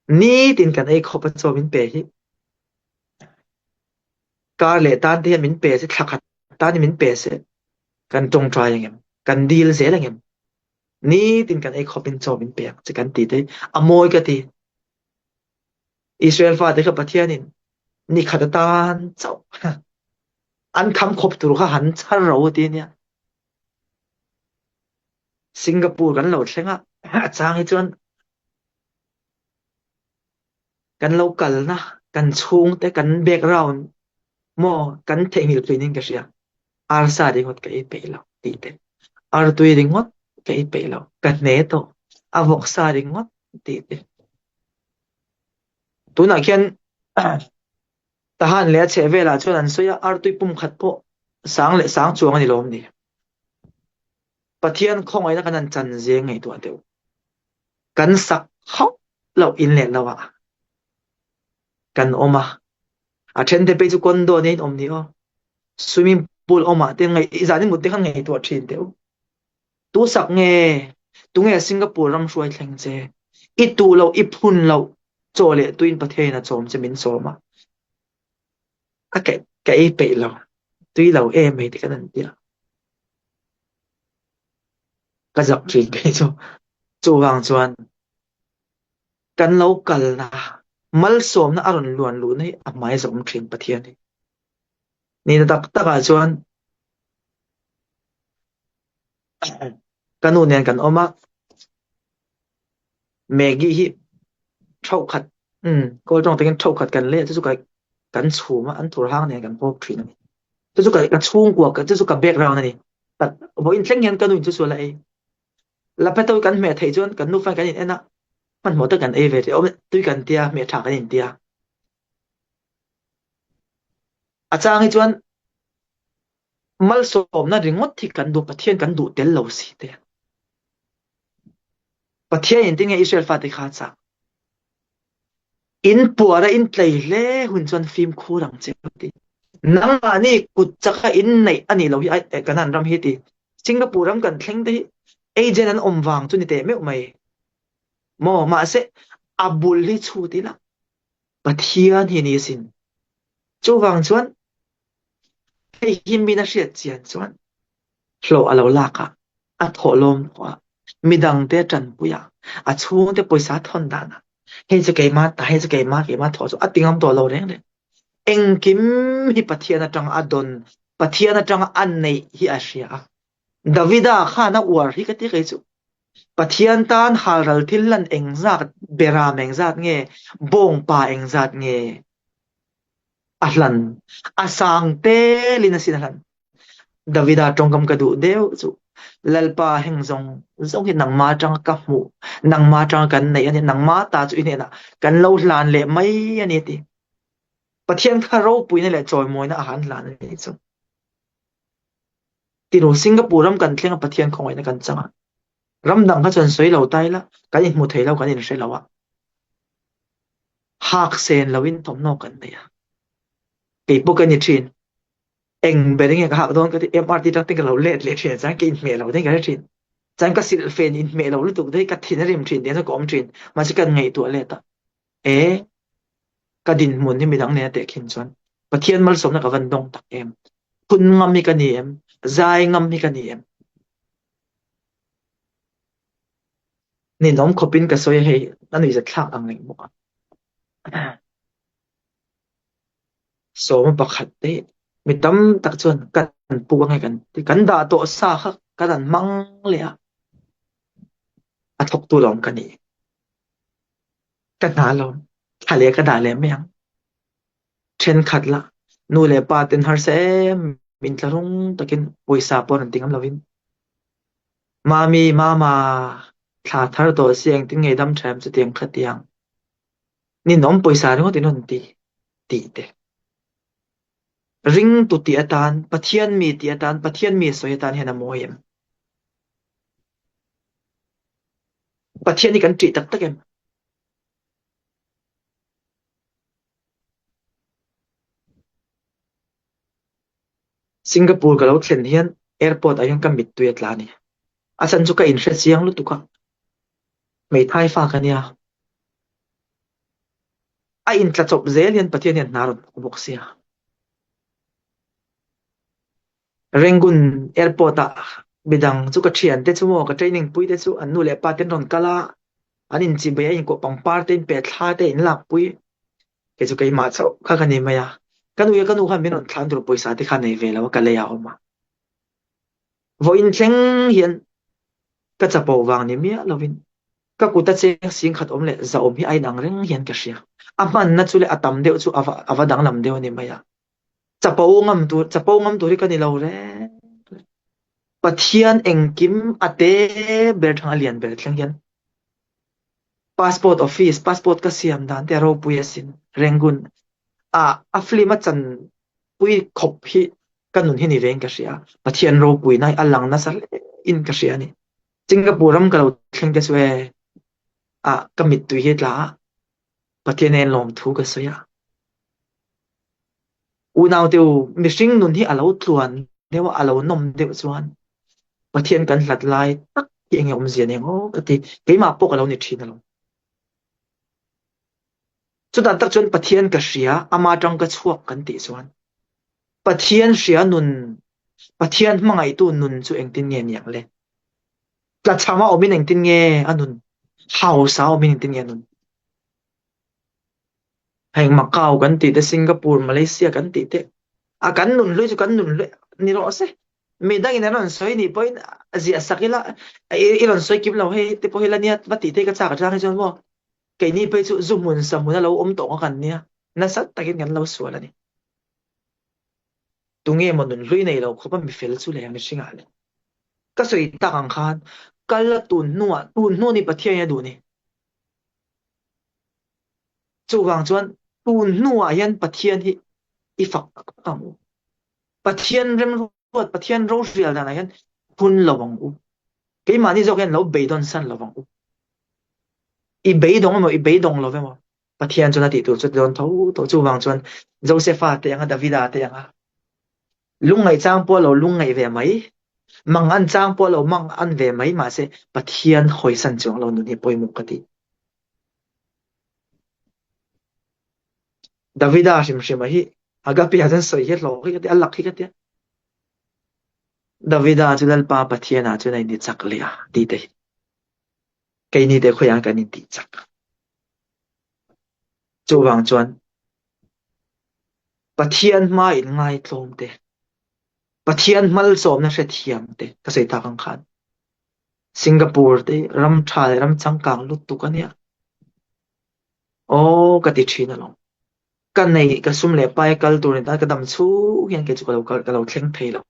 nitin kan ei khawp a chaw min pe hi. Kar leh tan te hian min pe se, thla khat tan hi min pe se, kan tawngtai angem? Kan dil zel angem? Nitin kan ei khawpin chaw min pe ang che kan ti te a mawi ka ti. Israel fate kha Pathianin ni khat atan chauh an kham khawp tur kha han chhar ro ti nia. Singapore kan lo thleng a, a chang hi chuan kan lo kalna kan chhungte kan background maw kan theihnghilh thin in ka hria. Arsa ringawt ka ei peih lo tih te, artui ringawt ka ei peih lo, ka hne tawh, a vawksa ringawt tih te. Tunah khian Tahan leh a chhehvelah chuan an sawi a, artui pum khat pawh sang leh sang chuang a ni lawm ni. Pathian khawngaihna kan han chan zeng ngaihtuah deuh. Kan sak hauh loh in leh lo ah kan awm a. A then te phei chu condo nen awm ni aw. Swimming pool awm ah te ngaih zan in mut te khan ngaihtuah thin teh u. Tu sak nge? Tunge Singapore ram hruai thleng che? I tuh loh i phun loh chaw leh tuin Pathian in a chawm che min sawm a. A ka ka ei peih lo. Tui lo em mai te kan an tia. Ka zak thin phei chu. Chuvang chuan kan lo kalna malsawmna a rawn luan luhna hi a hmai zawm thin Pathian hi. Nihna tak takah chuan ka nu nen kan awm a, Maggie hi thauhkhat um kawl tawng takin thauhkhat kan leh chu chu kan chhum a, an tur hang nen kan pawp thin a ni. Chu chu ka chhungkua chu chu ka background a ni. Vawiin thleng hian ka nu in chu chu a la ei. Laphetawk kan hmeh theih chuan kan nufa kan in en a, hmanhmawh tak kan ei ve teh awm e, tui kan tia, hmeh tha kan in tia. A chang hi chuan malsawmna ringawt hi kan duh, Pathian kan duh tel lo si te. Pathian in tinge Israel fate kha chak. In puar a in tlei hle hun chuan fimkhur ang che ti. Nangmahni kut chaka in neih a nih loh hi Kanan ram hi ti. Singapore ram kan thleng te hi agent an awm vang chu ni teh meuh mai. Maw mahse a bul hi chhut ila Pathian hi ni sin. Chuvang chuan hei hi min a hriat chian chuan hlawh a lo lak a, a thawhlawm pawh a, midangte a tanpui a, a chhungte pawisa a thawn dan a, hei chu keimah ta, hei chu keimah, keimah thawh chu a ti ngam tawh lo reng reng. Engkim hi Pathian atanga a dawn, Pathian atanga a neih hi a hria a. Davida khan a uar hi ka ti kei chu. Pathian tan halral thil lan engzat, beram engzat nge, bawngpa engzat nge a hlan, a sang telin asin a hlan. Davida tawngkam ka duh deuh chu Lalpa heng zawng zawng hi nangmah atanga ka hmuh, nangmah atanga kan neih a ni, nangmah ta chu i hnenah kan lo hlan leh mai a ni a ti. Pathian kha ropuina leh chawimawina a han hlan a ni chu. Tinu Singapore ram kan thleng a Pathian khawngaihna kan chang a. Ram dang kha chuan sawi lo ta ila kan inhmu thei lo kan inhre lo a. Hak sen loin thawmhnaw kan nei a. Kei pawh ka ni thin. Eng ber nge ka hak dawn ka ti MRT tang ten ka lo let leh thin chuan ka inhmeh lo deuh ka hre thin. Chuan ka silhfen inhmeh lo lutuk daih ka thin a rim thin tiang chuan ka awm thin. Mahse kan ngaihtuah let a, e ka dinhmun hi midang nen a tehkhin chuan Pathian malsawmna ka van dawng tak em. Phun ngam hi ka ni em? Zai ngam hi ka ni em? Ninawm khawpin ka sawi a hei a nuihzatthlak ang reng bawk a. Sawma pakhat te mi tam tak chuan kan puk ange kan ti kan dah tawh sa kha kan han hmang leh a, a thawktu lawm ka ni. Ka hna lawm, thla leh ka dah leh mai ang. Thenkhat lah nu leh pa ten harsa em min tlarung takin pawisa pawh rawn ti ngam lovin Mami, mama, thla thar tawh si engtin nge dam tha em chutiang khatiang. Ninawm pawisa ringawt in rawn ti tih te. Ringtu tih atan, Pathian mi tih atan, Pathian mi sawi atan hian a mawi em? Pathian hi kan ṭih tak tak em? Singapore ka lo thlen hian airport ah hian ka mittui a tla a ni. A chhan chu ka inhre chiang lutuk a. Hmeithai fa ka nia. A intla chawp zel hian Pathian hian hna a rawn thawk bawk sia. Rangoon airport ah midang chu ka thian te chu maw ka training pui te chu an nu leh pa te an rawn kal a, an inchibei a inkuah pangpar te in pe thla te in lakpui. Kei chu keimah chauh kha ka ni mai a, ka nu ka nu khan min rawn thlan tur pawisa te kha nei ve lo a ka lei a awm a. Vawiin thleng hian ka chapo vang ni miah lovin ka kut a cheng singkhat awm leh zahawm hi a inang reng hian ka hria. A hmanna chu leh a tam deuh chu a va a va danglam deuh a ni mai a. Chapo ngam tur chapo ngam tur hi ka ni lo reng. Pathian engkim a te ber thang a lian ber thleng hian passport office passport ka siam dan te a ropui asin Rangoon ah a film a chan pui khawp hi ka nun hi ni vein ka hria. Pathian ropuina hi a lang nasa hle in ka hria a ni. Singapore ram ka lo thleng te chu e ah ka mittui hi a tla a, Pathian hian lawmthu ka sawi a. Unaute u, mihring nun hi a lo tluan deuh a, a lo nawm deuh chuan Pathian kan hlat lai tak hi enge awmzia nen aw ka ti. Keimah pawh ka lo ni thin alawm. Chutah tak chuan Pathian ka hria, ama atang ka chhuak kan tih chuan Pathian hria nun, Pathian hmangaihtu nun chu engtin nge niang le? Tlachhama awmin engtin nge a nun? Hausa awmin engtin nge a nun? Heng Macau kan tih te, Singapore, Malaysia kan tih te, a kan nun hlui chu kan nun hlui ni rawh se. Mi dangin an rawn sawi nih pawhin ziah sak ila, i rawn sawi kim lo hei te pawh hi la nia va tih te ka chak atang hi chuan maw keini phei chu zu hmun sa hmun a lo awm tawh kha kan nia, nasa takin kan lo sual a ni. Tunge maw nun hlui nei lo khawp a mi fel chu le mihringah le. Ka sawi tak ang khan kal a tun hnuah tun hnu ni Pathian in a duh ni. Chuvang chuan tun hnuah hian Pathian hi i fak tak tak ang u. Pathian remruat, Pathian rohrial danah hian hun lo ang u. Keimahni zawk hian lo beidawn san lo ang u. I beidawng emaw i beidawng lo emaw Pathian chuan a tih tur chu ti dawn tho tho. Chuvang chuan Josefa te anga Davida te anga lungngaih chang pawh lo lungngaih ve mai, mang an chang pawh lo mang an ve mai mahse Pathian hawisan chuang lo nun hi pawimawh ka ti. Davida hrim hrima hi Agape ah chuan sawi hi a hlawh hi ka ti, a lak hi ka ti. Davida chu Lalpa Pathian ah chuan a inti chak leh a ti te hi. Keini te khawiah kan inti chak. Chuvang chuan Pathian hma in ngaitlawm te, Pathian malsawmna hrethiam te ka sawi tak ang khan Singapore te ram tha leh ram changkang lutuk ania. Aw ka ti thin alawm. Ka nei ka sum leh pai kal tur ni tan ka dam chhung hian kei chu ka lo kal ka lo thleng thei lo.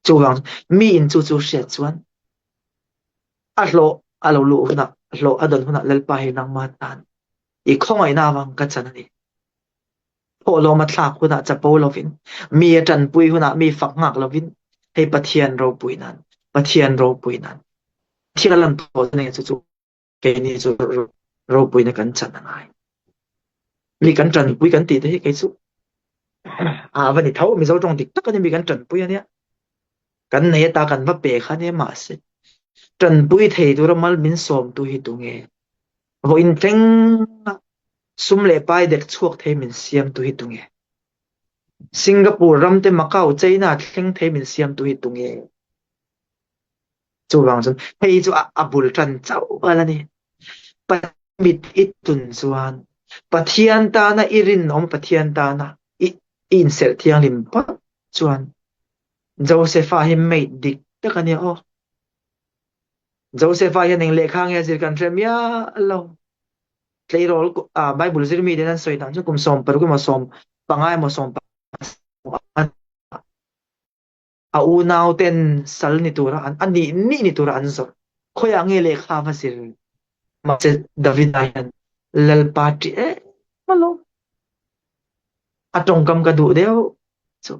Chuvang mi in chu chu hriat chuan a hlawh a lo luh hunah hlawh a dawn hunah Lalpa hi nangmah tan i khawngaihna avang ka chan a ni. Thawhlawm a thlak hunah chapo lovin, mi a tanpui hunah mi fak nghak lovin, hei Pathian ropui nan, Pathian ropui nan. Thil a lan tawh chu chu chu keini chu ropuina kan chan a ngai. Mi kan tanpui kan tih te hi kei chu a va ni tho Mizo tawng dik tak a ni mi kan tanpui a nia. Kan nei ata kan va pe kha nia mahse tanpui thei tura mal min sawmtu hi tunge? Vawiin tlenga sum leh pai dek chhuak thei min siamtu hi tunge? Singapore ram te Macau China thleng thei min siamtu hi tunge? Chuvang chuan hei chu a bul tan chauh a la ni. Mit i tun chuan Pathian tana i rinawm Pathian tana i inserh thianghlim phawt chuan Josepha hi mate dik tak a nia aw. Josepha hian eng lehkha nge a zir kan hre miah lo. Tleirawl Bible zir mi ten an sawi dan chu kum 16 emaw 15 emaw 15 a unau ten sal ni tura an a nih nih ni tura an zawrh. Khawiah nge lehkha va zir? Mahse Davida hian Lalpa ṭih em alawm. A ṭawngkam ka duh deuh chu.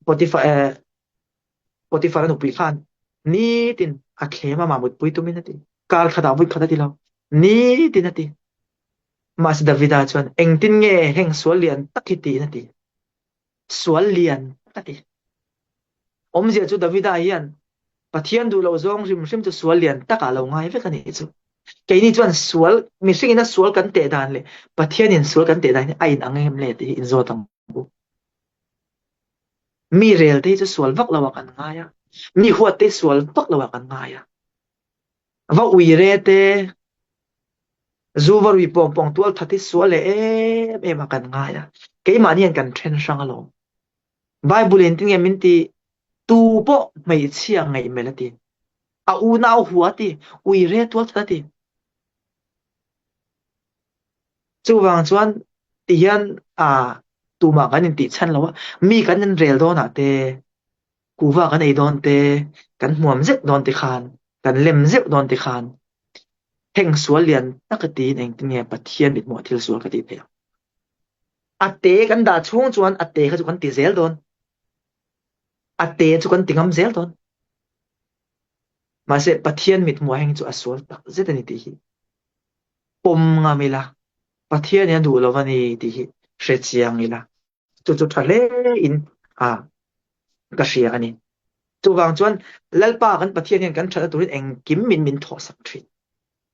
Potiphar eh Potiphar a nupui khan nitin a thlem a mamutpui tumin a ti. Kar khatah vui khat a ti lo. Nitin a ti. Mahse Davida chuan engtin nge heng sual lian tak hi tiin a ti. Sual lian tak a ti. Awmzia chu Davida hian Pathian duh loh zawng hrim hrim chu sual lian takah lo ngai vek a nih chu. Keini chuan sual mihringin a sual kan teh dan leh Pathianin sual kan teh dan hi a inang em le tih hi inzawt ang. u. Mi rel te hi chu sual vak lo ah kan ngai a, mi huat te hi sual vak lo ah kan ngai a. Va uire te, zu va rui pawng pawng tual that hi sual leh em em ah kan ngai a. Keimahni hian kan then hrang alawm. Bible in tinge min ti, tu pawh hmeichhia ngaihmelh a ti. A unau hua a ti, uire tual that a ti. Chuvang chuan tihian tumah kan intih chhan lo a, mi kan inrel dawnah te, kuhva kan ei dawn te, kan hmuam zeuh dawn te khan, kan lem zeuh dawn te khan heng sual lian taka tiin engtin nge Pathian mithmuh thil sual ka tih theih ang. A te kan dah chhung chuan a te kha chu kan ti zel dawn. A te chu kan ti ngam zel dawn. Mahse Pathian mithmuh heng chu a sual tak zet a ni tih hi pawm ngam ila, Pathian in a duh lo a ni tih hi hre chiang ila, chu chu tha hle in a ka hria a ni. Chuvang chuan Lalpa kan Pathian hian kan thatna turin engkim min min thawhsak thin.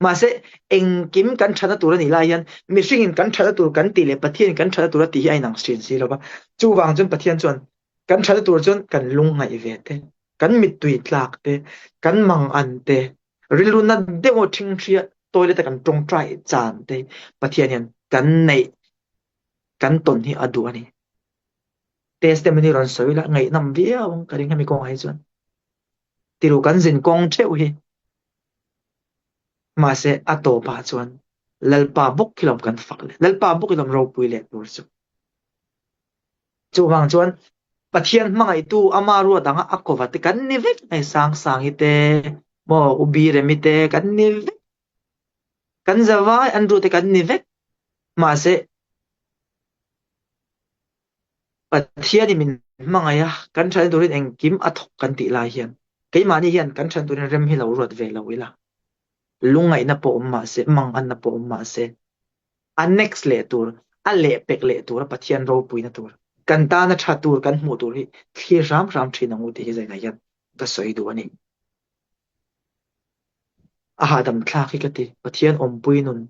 Mahse engkim kan thatna tur a nih lai hian mihringin kan thatna tur kan tih leh Pathianin kan thatna tur a tih hi a inang thin si lo va. Chuvang chuan Pathian chuan kan thatna tur chuan kan lungngaih ve te, kan mittui tlak te, kan mangan te, rilru nat deuh a ṭhingṭhia toilet a kan ṭawngṭai chan te Pathian hian kan neih kan tawn hi a duh a ni. Testimony rawn sawi la ngaihnawm viau ang ka ring hemi kawngah hi chuan. Tiru kan zin kawng ṭheuh hi mahse a tawpah chuan Lalpa bawk hi lawm kan fak leh Lalpa bawk hi lawm ropui leh tur chu. Chuvang chuan Pathian hmangaihtu ama ruat anga a kova te kan ni vek mai Sangsangi te maw U Biremi te kan ni vek kan zavai Andrew te kan ni vek mahse Pathianin min hmangaih a kan ṭhatna turin engkim a thawk kan tih lai hian keimahni hian kan ṭhatna turin rem hi lo ruat ve lo ila lungngaihna pawh awm mahse manganna pawh awm mahse a next leh tur, a lehpek leh tur, a Pathian ropuina tur, kan tana tha tur kan hmuh tur hi thlir hram hram thin ang u tih hi zainah hian ka sawi duh a ni. A hahdam thlak hi ka ti, Pathian awmpui nun,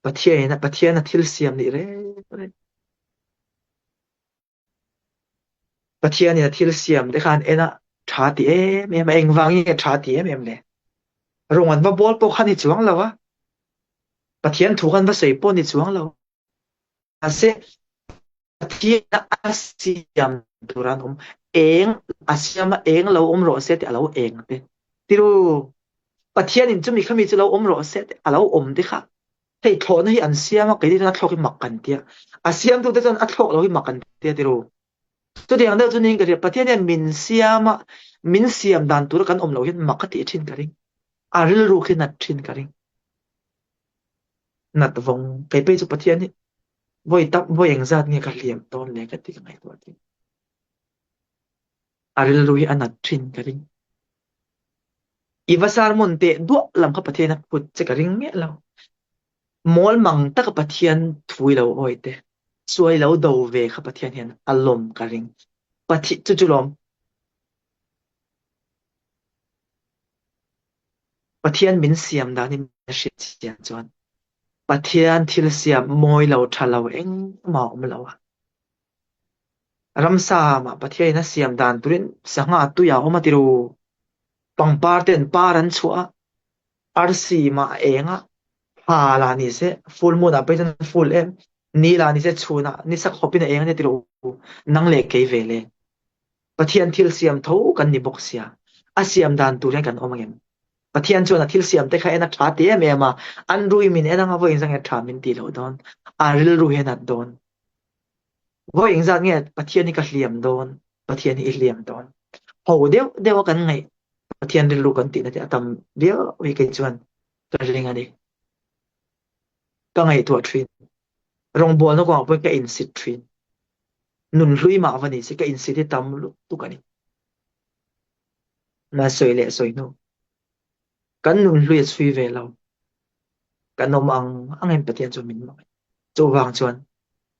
Pathian in Pathian a thil siam nih reng reng. Pathian in a thil siam te khan en a tha ti em em a, engvangin nge tha ti em em le? Rawng an va bawl pawh kha ni chuang lo a, Pathian thu khan va sawi pawh ni chuang lo. Mahse Pathian a siam tur an awm, eng a siam a eng lo awm rawh se tih a lo eng te. Tiru, Pathian in chumi khami chu lo awm rawh se tih a lo awm te kha Hei thlawhna hi an siam a, keini chuan a thlawk hi mak kan tia. A siamtute chuan a thlawk lo hi mak an tia tiru. Chutiang deuh chu niin ka hria, Pathian hian min siam a, min siam dan tura kan awm loh hian mak a tih thin ka ring. A rilru khi nat thin ka ring. Nat vawng, kei phei chu Pathian hi vawi tam, vawi engzat nge ka hliam dawn le ka ti ka ngaihtuah thin. A rilru hi a nat thin ka ring. I va sermon teh duah lam kha Pathian a phut che ka ring miah lo. Mawl mang taka Pathian thu i lo awi te, suai lo do ve kha Pathian hian a lawm ka ring. Pathian chu chu lawm. Pathian min siam dan hi a hriat chian chuan Pathian thil siam mawi lo tha lo engmah a awm lo a. Ramsa mah Pathian in a siam dan turin sangha tui a awm a tiru. Pangpar ten par an chhuah a, arsi mah a eng a, thla lah ni se full moon ah pawh chuan full em, ni lah ni se chhun ah ni sak hawp in a eng a nia tiru nang leh kei ve le. Pathian thil siam tho kan ni bawk sia, a siam dan tur hian kan awm angem? Pathian chuan a thil siam te kha en a tha ti em em a, an rui min en anga vawiin zang e tha min tih loh dawn, a rilru hian a dawn. Vawi engzat nge Pathian hi ka hliam dawn, Pathian hi i hliam dawn. Ho deuh deuh a kan ngaih Pathian rilru kan tihna te a tam viau hi kei chuan ka ring a ni. Ka ngaihtuah thin. Rawngbawlna kawngah pawhin ka insit thin. Nunhlui mah va ni se ka insit hi tam lutuk a ni. Na sawi leh sawi hnu. Kan nunhlui a chhui ve lo. Kan awm ang angin Pathian chu min hmangaih. Chuvang chuan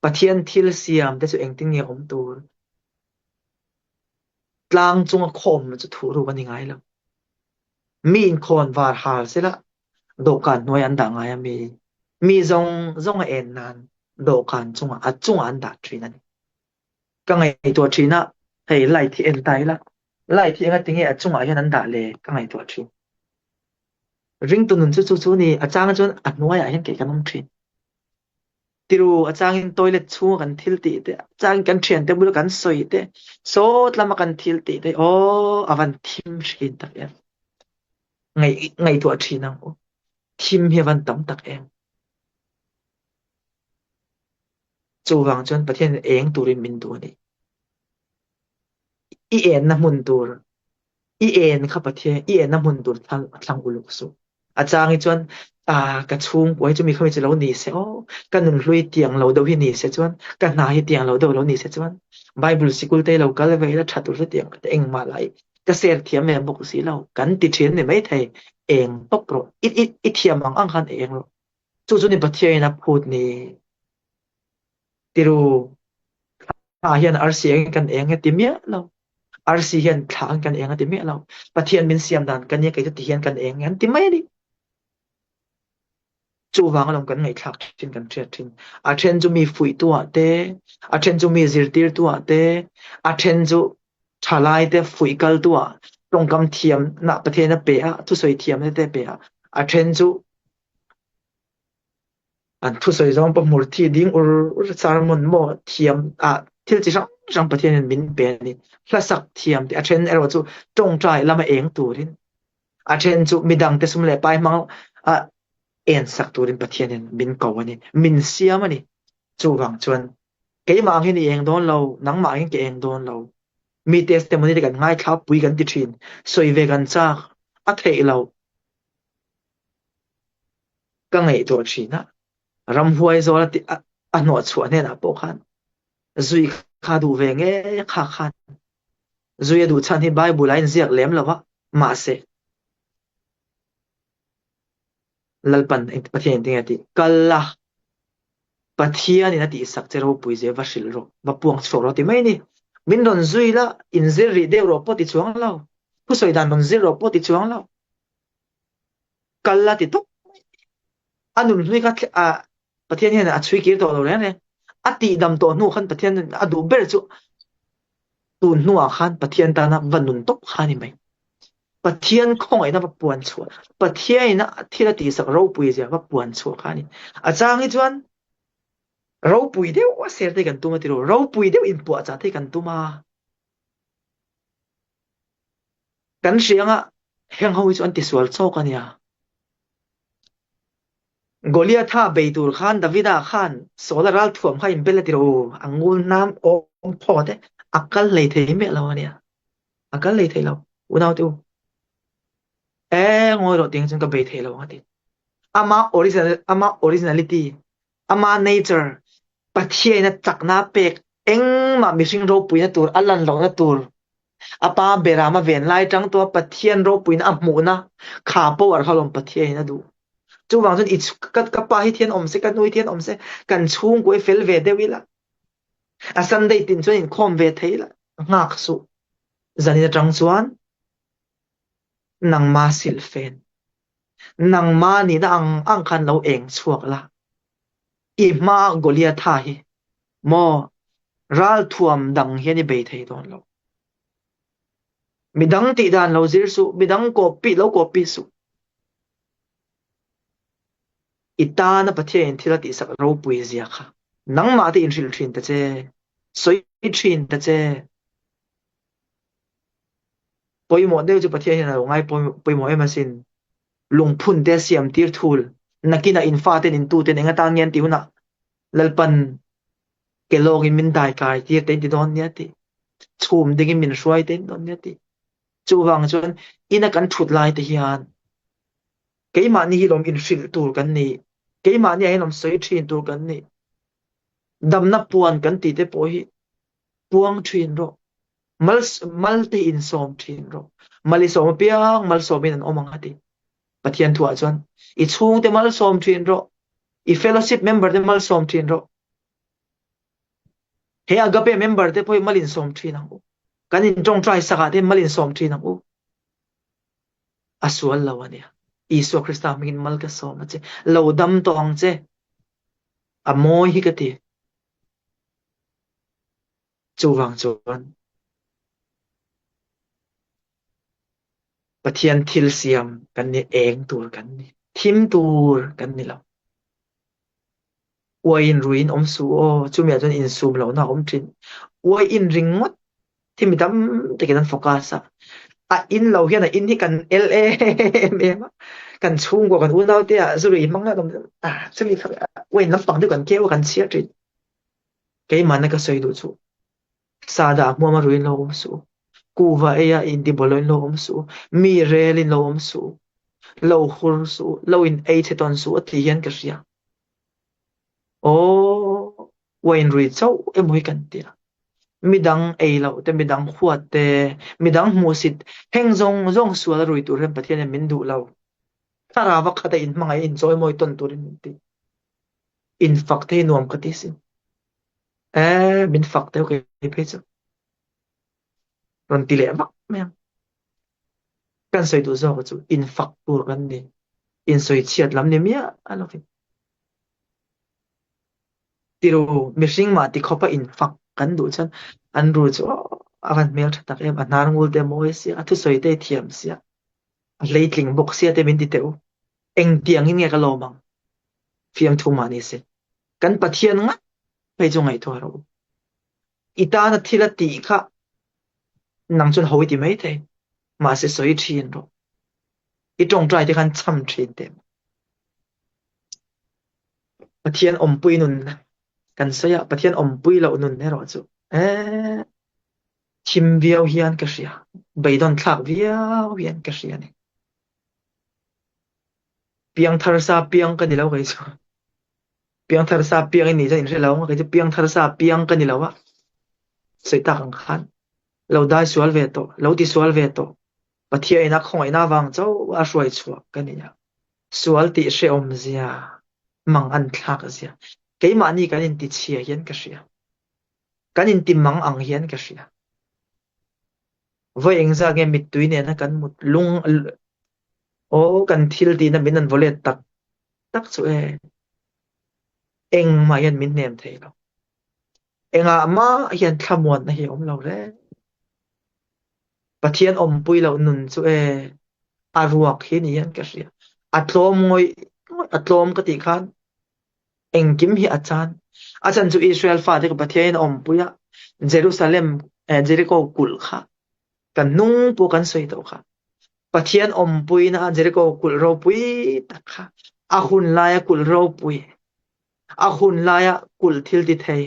Pathian thil siam te chu engtin nge awm tur? Tlang chunga khawm chu thuhruk a ni ngai lo. Mi inkhawn var hal sela dawhkan hnuai an dah ngai a mi. Mi zawng zawng a en nan dawhkan chungah a chungah an dah thin a ni. Ka ngaihtuah thin a, hei light hi en ta ila, light hi enga tinge a chungah hian an dah le ka ngaihtuah thin. Ringtu nun chu chu chu ni, a chang chuan a hnuaiah hian kei kan awm thin. Tiru a changin toilet chhunga kan thil tih te, a changin kan thiante bula kan sawi te, sawt lama kan thil tih te, aw a van thim thin tak em. Ngaihtuah thin ang u. Thim hi a van tam tak em. Chuvang chuan Pathian eng turin min duh a ni. I enna hmun tur I en kha Pathian i enna hmun tur thlang uluk suh. A chang hi chuan ka chhungkua hi chumi khami chu lo ni se aw, ka nunhlui tiang lo deuh hi ni se chuan, ka hna hi tiang lo deuh lo ni se chuan, Bible sikul te lo kal ve ila tha tur chu tiang te engmah lah i ka share thiam ve bawk si lo. Kan ti thin ni maithei, eng tawp rawh, i i thiam ang ang khan eng rawh. Chu chu ni Pathian in a phut ni. Tiru, thla hian arsi engin kan eng e ti miah lo. Arsi hian thla ang kan eng a ti miah lo. Pathian min siam dan kan nia kei chu ti hian kan eng an ti mai a ni. Chuvang alawm kan ngaihthlak thin kan hriat thin. A then chu mi fuihtu ah te, a then chu mi zirtirtu ah te, a then chu thalai te fuih kaltu ah tawngkam thiam na Pathian a pe a, thusawi thiam te pe a, a then chu An thusawi zawng pawh hmur thi ding ur ur sermon maw thiam ah thil chi hrang hrang Pathian in min pe a ni. Hlasak thiam tih a then erawh chu tawngtai lama eng turin a then chu midang te sum leh pai hmang a en sak turin Pathian in min ko a ni. Min siam a ni. Chuvang chuan keimah ang hian i eng dawn lo, nangmah ang hian ka eng dawn lo. Mi testimony te kan ngaithla pui kan ti thin. Sawi ve kan chak a theih loh. Ka ngaihtuah thin a, ramhuai zawl a a hnawhchhuah hnenah pawh khan zui kha duh ve nge kha khan zui a duh chhan hi Bible ah a inziak lem lo va, mahse Lalpan Pathian in tinge a tih? Kal la, Pathianin a tihsak che ropui zia va hrilh rawh, va puang chhuak rawh ti mai a ni. Min rawn zui la, inzir rih deuh rawh pawh ti chuang lo, thusawi dan rawn zir rawh pawh ti chuang lo. Kal a ti tawp mai. A nun hlui kha Pathian hian a chhui kir tawh lo reng reng. A tihdam tawh hnu khan Pathian a duh ber chu tun hnuah khan Pathian tana va nun tawp kha a ni mai. Pathian khawngaihna va puan chhuah, Pathianin a thil a tihsak ropui zia va puan chhuah kha a ni. A chang hi chuan ropui deuh a ser te kan tum a tiraw, ropui deuh inpuahchah te kan tum a. Kan hria anga heng ho hi chu an tisual chawk a nia. Goliatha bei tur khan Davida khan Saula ralthuam kha inbel a ti rawh u, a ngul hnam awm phaw te a kal hlei thei miah lo a nia. A kal hlei thei lo, unaute u. E ngawi rawh tiang chuan ka bei thei lo ang a ti. Ama original ama originality Ama nature, Pathiain a chakna a pek engmah mihring ropuina tur a lan lohna tur, a pa beram a ven lai tang tawha Pathian ropuina a hmuhna kha power kha lawm Pathiain a duh. Chuvang chuan i ka pa hi thian awm se, ka nu hi thian awm se, kan chhungkua hi fel ve deuh ila, a Sunday tin chuan inkhawm ve thei ila, nghak suh. Zanin atang chuan nangma silhfen Nangmah nihna ang ang khan lo eng chhuak la, i hmaa Goliatha hi maw ralthuam dang hian i bei thei dawn lo. Midang tih dan lo zir suh, midang copy lo copy suh. I tana Pathianin thil a tihsak ropui zia kha nangmah te inhrilh thin ta che, sawi thin ta che. Pawimawh deuh chu Pathian hian a lo ngai pawimawh em asin. Lungphun te a siam tir thul. Nakinah in faten in tuten eng atan nge an tih hunah Lalpan ke lawngin min dai kai tir te in ti dawn nia tih. Chhum dingin min hruai te in ti dawn nia tih. Chuvang chuan ina kan thut lai te hian keimahni hi lawm inhrilh tur kan ni. Keimahni ah hian lawm sawi thin tur kan ni. Damna puan kan tih te pawh hi puang thin rawh. Mal mal te in sawm thin rawh. Mal i sawm apiang malsawmin an awm ang a ti. Pathian thuah chuan i chhungte malsawm thin rawh. I fellowship member te malsawm thin rawh. He agape member te pawh hi mal in sawm thin ang u. Kan in tawngtai sakah te mal in sawm thin ang u. A sual lo a nia. Isua Krista hmingin mal ka sawm a che. Lo dam tawh ang che. A mawi hi ka ti. Chuvang chuan Pathian thil siam kan ni, eng tur kan ni, thim tur kan ni lo. Uaiin ruiin awm suh aw, chumi ah chuan insum lohna a awm thin. Uai in ringawt hi mi tam takin an focus a, a in lo hian a in hi kan el em em a, kan chhungkua kan unau te ah zu rui hmang an awm a, chumi kha uaiin lampang deuh kan keu a kan chhiar thin. Keimahna ka sawi duh chu Sada hmuam a ruin lo awm suh, kuhva ei a intibawlawin lo awm suh, mi relin lo awm suh, lo hur suh, lo in ei chhe tawn suh a ti hian ka hria. Aw, uain rui chauh emaw hi kan ti a. Midang ei loh te, midang huat te, midang hmuhsit, heng zawng zawng sual a rui tur hian Pathian hian min duh lo. Thlarau a khat a inhmangaih a inchawimawi tawn turin min ti. Infak te hi nuam ka ti sin. E, min fak deuh kei phei chu. Rawn ti leh vak mai ang. Kan sawi duh zawk chu infak tur kan ni. Insawi chhiat lam ni miah lovin. Tiru mihring mah ti khawpa infak kan duh chuan an ru chu a van hmel tha tak em, a hnar ngul te a mawi sia, a thusawi te a thiam sia, a hleitling bawk sia te min ti teh u. Engtiangin nge ka lawm ang? Fiamthu mah ni se. Kan Pathian ngat phei chu ngaihtuah rawh u. I tana thil a tih kha nang chuan ho i ti mai thei, mahse sawi thin rawh. I tawngtai te khan cham thin teh. Pathian awmpui nun kan sawi a, Pathian awmpui loh nun erawh chu eh thim viau hian ka hria, beidawn thlak viau hian ka hria a ni. Piangthar sa piang ka ni lo kei chu. Piangthar sa piang i nih chuan in hre lo ang a, kei chu piangthar sa piang ka ni lo a. Sawi tak ang khan lo dai sual ve tawh, lo ti sual ve tawh. Pathian ina khawngaihna avang chauh a hruai chhuah ka ni a. Sual tih hrehawm zia, mang an thlak zia. Keimahni kan inti chhia hian ka hria. Kan inti mang ang hian ka hria. Vawi engzat nge mittui nena kan mut lung aw kan thil tihna min an vaw let tak tak chu e. Engmah hian min hnem thei lo. Engah mah hian thlamuanna hi a awm lo reng. Pathian awmpui loh nun chu e a ruak hi ni hian ka hria. A tlawm ngawih ngawih a tlawm ka tih khan engkim hi a chan. A chan chu Israel fate ka Pathian in a awmpui a, Jerusalem eh Jericho kulh kha kan hnung pawh kan sawi tawh kha. Pathian awmpuina Jericho kulh ropui tak kha a hun laia kulh ropui a hun laia kulh thil ti thei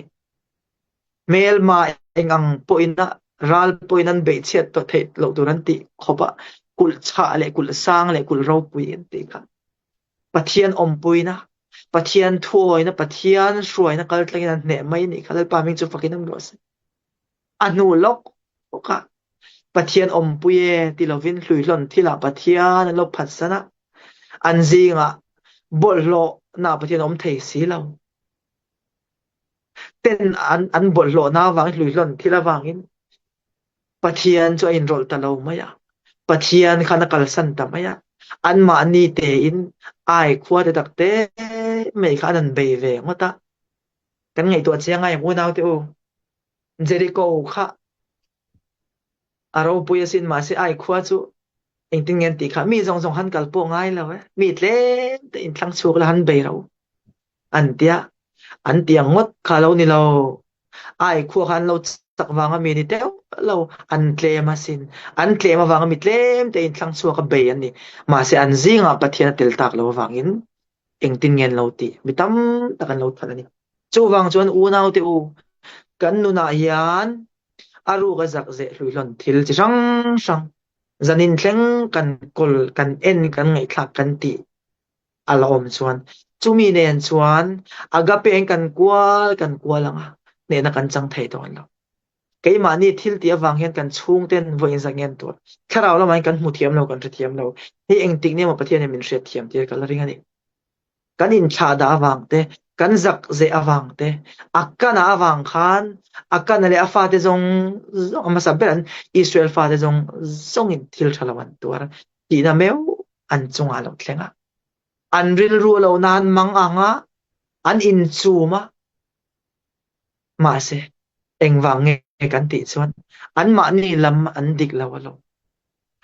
Hmelma eng ang pawhin a ral pawhin an beih chhiat tawh theih loh tur an tih khawp a, kulh chhah leh kulh sang leh kulh ropui an tih kha. Pathian awmpuina, Pathian thuawina, Pathian hruaina kal tlangin an hneh mai nih kha Lalpa hming chu fakin awm rawh se. A hnu lawk lawkah Pathian awmpui e ti lovin hluihlawn thilah Pathian an lo phatsan a, an zingah bawlhhlawhna Pathian a awm thei si lo. Ten an an bawlhhlawhna avangin hluihlawn thil avangin Pathian chu a inrawlh ta lo mai a, Pathian khan a kalsan ta mai a, anmahni tein ai khua te tak te mai kha an han bei ve ngawt a. Kan ngaihtuah chiang ai unaute u, Jericho kha a ropui asin mahse ai khua chu engtin nge an tih kha mi zawng zawng han kal pawh ngai lo e, mi tlem te inthlang chhuak la han bei ro. An tia, an ti ang ngawt kha lo ni lo. Ai khua kha an lo chak vanga mi ni teuh lo, an tlem asin. An tlem avanga mi tlem te inthlang chhuak a bei an ni. Mahse an zingah Pathian a tel tak lo avangin engtin nge an lo tih? Mi tam tak an lo that a ni. Chuvang chuan unaute u, kan nunah hian a ruk a zak zeh hluihlawn thil chi hrang hrang, zanin thleng kan kawl, kan en, kan ngaihthlak, kan tih a la awm chuan chumi nen chuan agape in kan kual kan kual ang a, hnehna kan chang thei dawn lo. Keimahni thil tih avang hian kan chhungten vawiin zak ngen tur thlarau lamah hian kan hmu thiam lo, kan hre thiam lo. Hei engtik nia maw Pathian hian min hriat thiam tir ka la ring a ni. Kan inthlahdah avang te, kan zak zeh avang te, a kana avang khan a kana leh a fate zawng zawng a hmasa ber an Israel fate zawng zawngin thil tha lo an tuar tihna meuh an chungah a lo thleng a. An rilru a lo nan mang ang a, an inchum a. Mahse, engvang nge? kan tih chuan anmahni lam an dik lo alawm.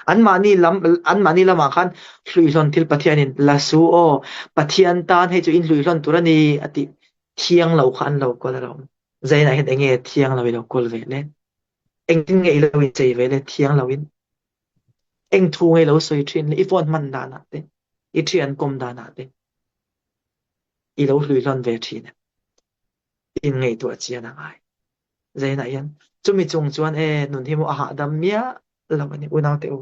Anmahni lam anmahni lamah khan hluihlawn thil Pathianin la su aw, Pathian tan hei chu in hluihlawn tur a ni a tih thiang lo kha an lo kawl alawm. Zainah hian enge thiang lo i lo kawl ve le? Engtin nge i lo inchei ve le thiang loin? Eng thu nge i lo sawi thin le? I phone hman danah te, i thian kawm danah te i lo hluihlawn ve thin em? Inngaihtuah chian a ngai. Zainah hian chumi chung chuan e nun hi maw a hahdam miah lo a ni unaute u.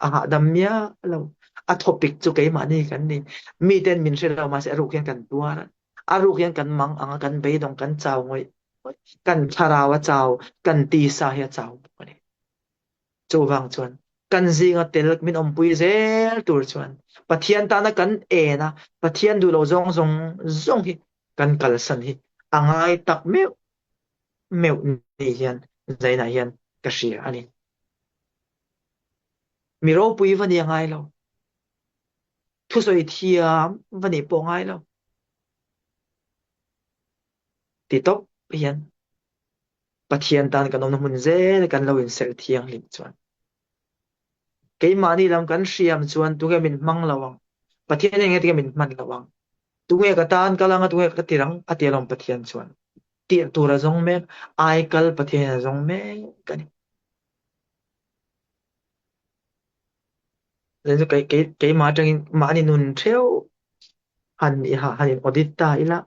A hahdam miah lo. A thawpik chu keimahni kan ni. Miten min hre lo mahse a ruk hian kan tuar a. A ruk hian kan mang ang a, kan beidawng, kan chau ngawih ngawih. Kan thlarau a chau, kan tisa hi a chau bawk a ni. Chuvang chuan kan zinga tel min awmpui zel tur chuan Pathian tana kan en a, Pathian duh lo zawng zawng zawng hi kan kalsan hi a ngai tak meuh meuh ni hian zainah hian ka hria a ni. Mi ropui va ni a ngai lo. Thusawi thiam va nih pawh ngai lo. Ti tawp hian Pathian tan kan awmna hmun zel kan lo inserh thianghlim chuan keimahni lam kan hriam chuan tunge min hmang lo ang? Pathian enge tinge min hman lo ang? Tunge ka tan kal anga tunge ka tir ang? A ti alawm Pathian chuan. Tirh tur a zawng mek, ai kal Pathian a zawng mek a ni. Keimah atangin mahni nun theuh han han in audit ta ila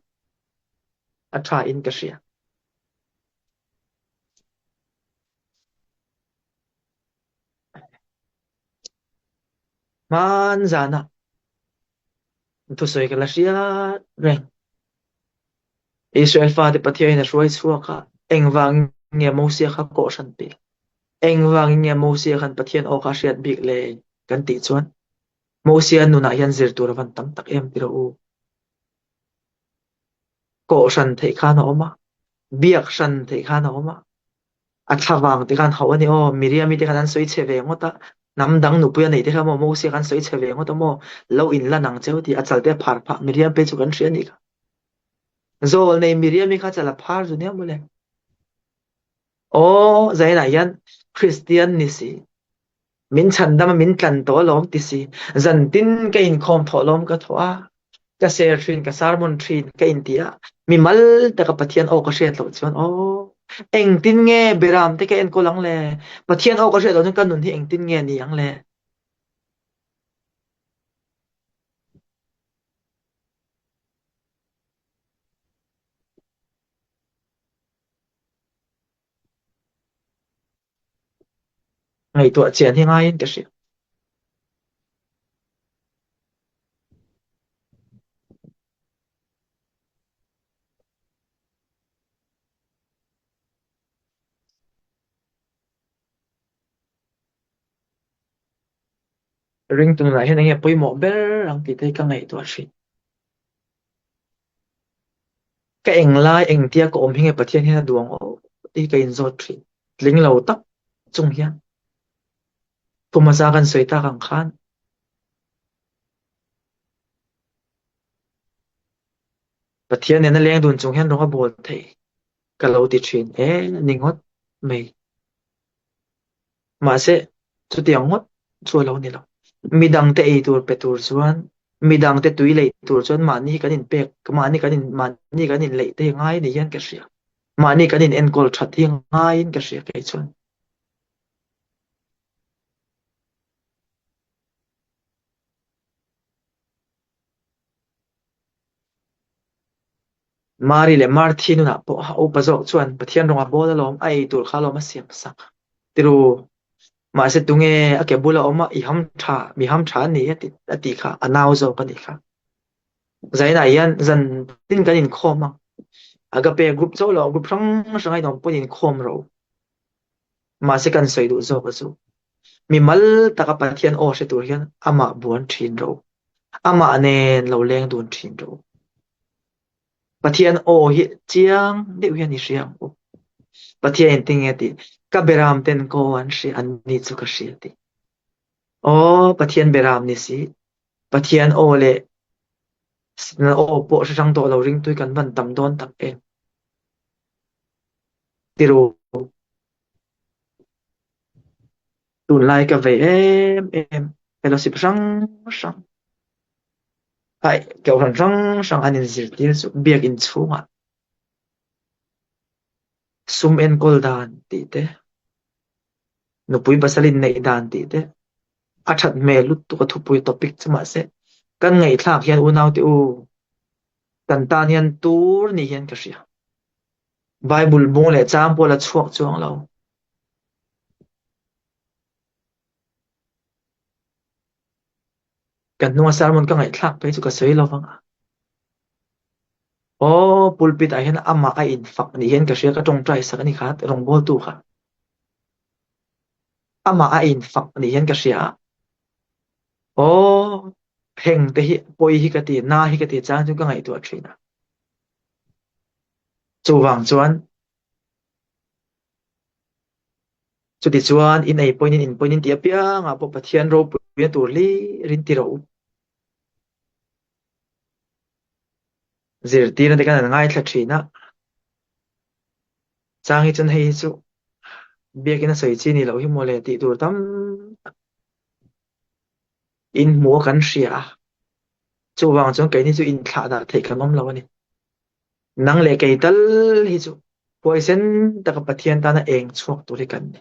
a tha in ka hria. Hman zana thusawi ka la hriat reng. Israel fate Pathianin a hruai chhuak a, engvangin nge Mosia kha kohhran pek? Engvangin nge Mosia khan Pathian aw kha a hriat bik le? Kan tih chuan Mosia nunah hian zir tur a van tam tak em ti rawh u. Kohhran theih khan a awm a, biak hran theih khan a awm a, a thlavang te khan hauh a ni aw, Miriam-i te khan an sawi chhe ve ngawt a, hnam dang nupui a neih te kha maw Mosia khan sawi chhe ve ngawt a maw, lo inlan ang cheu tih a chal te a phar phah, Miriam phei chu kan hria a nih kha. Zawl nei Miriam-i kha chal a phar zu nia mawle. Aw, zainah hian Kristian ni si, min chhandam a min tlan tawh alawm ti si, zantin ka inkhawm thawh alawm ka thawh a, ka ser thin, ka sermon thin ka inti a, mimal taka Pathian aw ka hriat loh chuan aw, engtin nge beram te ka enkawl ang le, Pathian aw ka hriat loh chuan ka nun hi engtin nge ni ang le? Ngaihtuah chian hi ngaiin ka hria. Ringtu nunah hian enge pawimawh ber ang tih te hi ka ngaihtuah thin. Ka englai engtia ka awm hi nge Pathian hian a duh ang aw tih hi ka inzawt thin. Tling lo tak chung hian kum hmasa kan sawi tak ang khan Pathian nena leng dun chung hian rawng a bawl thei ka lo ti thin e ni ngawt mai. Mahse, chutiang ngawt chu a lo ni lo. Midangte ei tur pe tur chuan, midangte tui leih tur chuan mahni hi kan inpek, mahni kan in, mahni kan inleih te hi ngai ni hian ka hria. Mahni kan in enkawl that hi ngaiin ka hria kei chuan. Mari leh Marthi nunah pawh a upa zawk chuan Pathian rawnga bawl alawm, a ei tur kha alawm a siam sak. Tiru, mahse tunge a ke bula awm a, i ham tha, mi ham tha a ni a ti a tih kha a nau zawk a nih kha. Zainah hian zan tin kan inkhawm a, Agape group chauh lo, group hrang hrang a inawm pawhin inkhawm ro. Mahse kan sawi duh zawk a chu. Mi mal taka Pathian aw hre tur hian amah buan thin ro. Amah nen lo leng dun thin ro. Pathian aw hi chiang deuh hian i hria ang u. Pathian in tinge tih ka beram ten ka aw an hria an ni chu ka hria tih. Aw Pathian beram ni si. Pathian aw leh aw pawh hre hrang tawh lo ringtu hi kan van tam dawn tak em. Tiru. Tunlai ka vei em em fellowship hrang hrang ai kohhran hrang hrang an inzirtir chu biakinn chhungah sum enkawl dan tih te, nupui pasal inneih dan tih te a that hmel lutuk a thupui topic chu mahse kan ngaihthlak hian unaute u kan tan hian tur ni hian ka hria. Bible bung leh chang pawh la chhuak chuang lo. Kan hnunga sermon ka ngaihthlak phei chu ka sawi lo vang a. Aw, pulpit ah hian amah a infak ni hian ka hria ka tawngtai sak a ni kha rawngbawltu kha. Amah a infak ni hian ka hria a. Aw, heng te hi pawi hi ka ti, na hi ka ti chang chu ka ngaihtuah thin a. Chuvang chuan Chutichuan, in ei pawhin in pawhin in ti apiangah pawh Pathian ropuina tur hlir in ti rawh u. Zirtirna te kan han ngaithla thin a, chang hi chuan hei hi chu biakina sawi chi ni loh hi mawle tih tur tam tak in hmu a kan hria a, chuvang chuan keini chu inthlah dah theih kan awm lo a ni. Nang leh kei tal hi chu huaisen taka Pathian tana eng chhuak tur hi kan ni.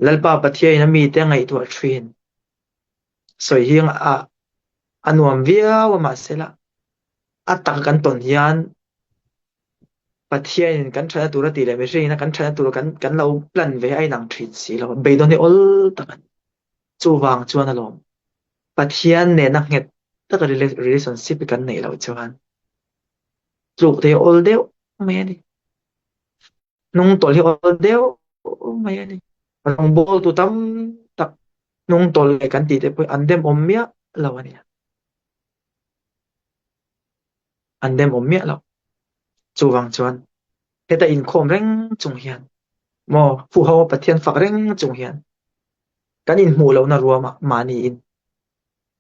Lalpa Pathianin a mite a ngaihtuah thin. Sawi hi a a nuam viau a mahsela a tak kan tawn hian Pathianin kan thatna tur a tih leh mihringin a kan thatna tur kan kan lo plan ve a inang thin si lo. Beidawn hi awl tak a ni. Chuvang chuan alawm Pathian nena nghet taka relationship hi kan neih loh chuan tluk te hi awl deuh mai a ni. Hnung tawlh hi awl deuh mai a ni. Rawngbawltu tam tak hnung tawlh leh kan tih te pawh hi an demawm miah lo a nia. An demawm miah lo. Chuvang chuan heta inkhawm reng chung hian maw huho Pathian fak reng chung hian kan inhmuh lohna ruamah mahniin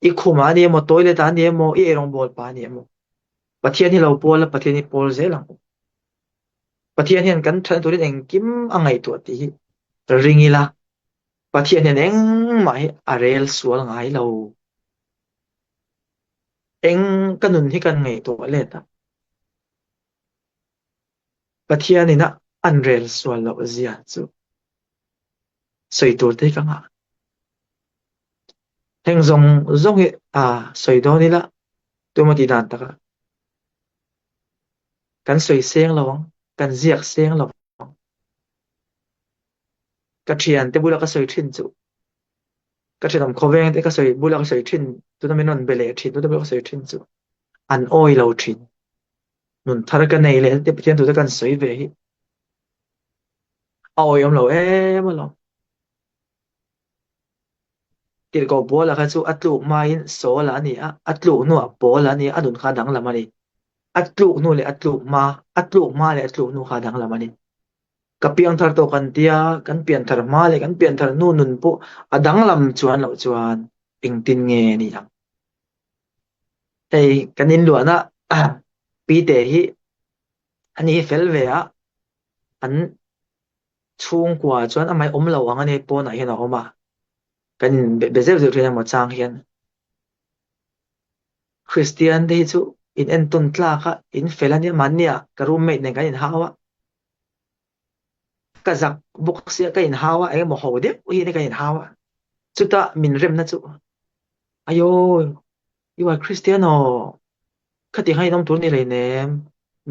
i khumah a ni emaw, toilet ah a ni emaw, i eirawngbawl pa a ni emaw, Pathian hi lo pawl a, Pathian hi pawl zel ang u. Pathian hian kan thatna turin engkim a ngaihtuah tih hi ring ila, Pathian hian engmah hi a rel sual ngai lo. Eng ka nun hi kan ngaihtuah let a, Pathianin a an rel sual loh zia chu sawi tur te hi ka ngah. Heng zawng zawng hi a sawi dawn ila tuemaw tih dan takah kan sawi seng lo ang, kan ziak seng lo ang. Ka thiante bula ka sawi thin chu ka thenawm khawveng te ka sawi bula ka sawi thin tuna min rawn be leh thin tute bula ka sawi thin chu an awi lo thin. Nun thar ka nei leh te Pathian tute kan sawi ve hi a awi awm lo em alawm. Tirhkoh Paula kha chu a tluk hmain Saul-a a ni a, a tluk hnuah Paul-a a ni a, a nun kha a danglam a ni. A tluk hnu leh a tluk hma, a tluk hma leh a tluk hnu kha a danglam a ni. Ka piangthar tawh kan tia, kan pianthar hma leh kan pianthar hnu nun pawh a danglam chuan loh chuan engtin nge a ni ang? Hei kan inluahna Pite hi ani hi fel ve a, an chhungkua chuan amah awm lo ang a ni pawnah hian a awm a, kan in be zeuh zeuh thin emaw chang hian Kristian te hi chu in entawn tlak a, in fel a nia mahnia ka roommate nen kan inhau a, ka zak bawk sia ka inhau a eng emaw ho deuh hi ania kan inhau a, chutah min remna chu Ayo you are Christian aw khatiang khan in awm tur ni hleinem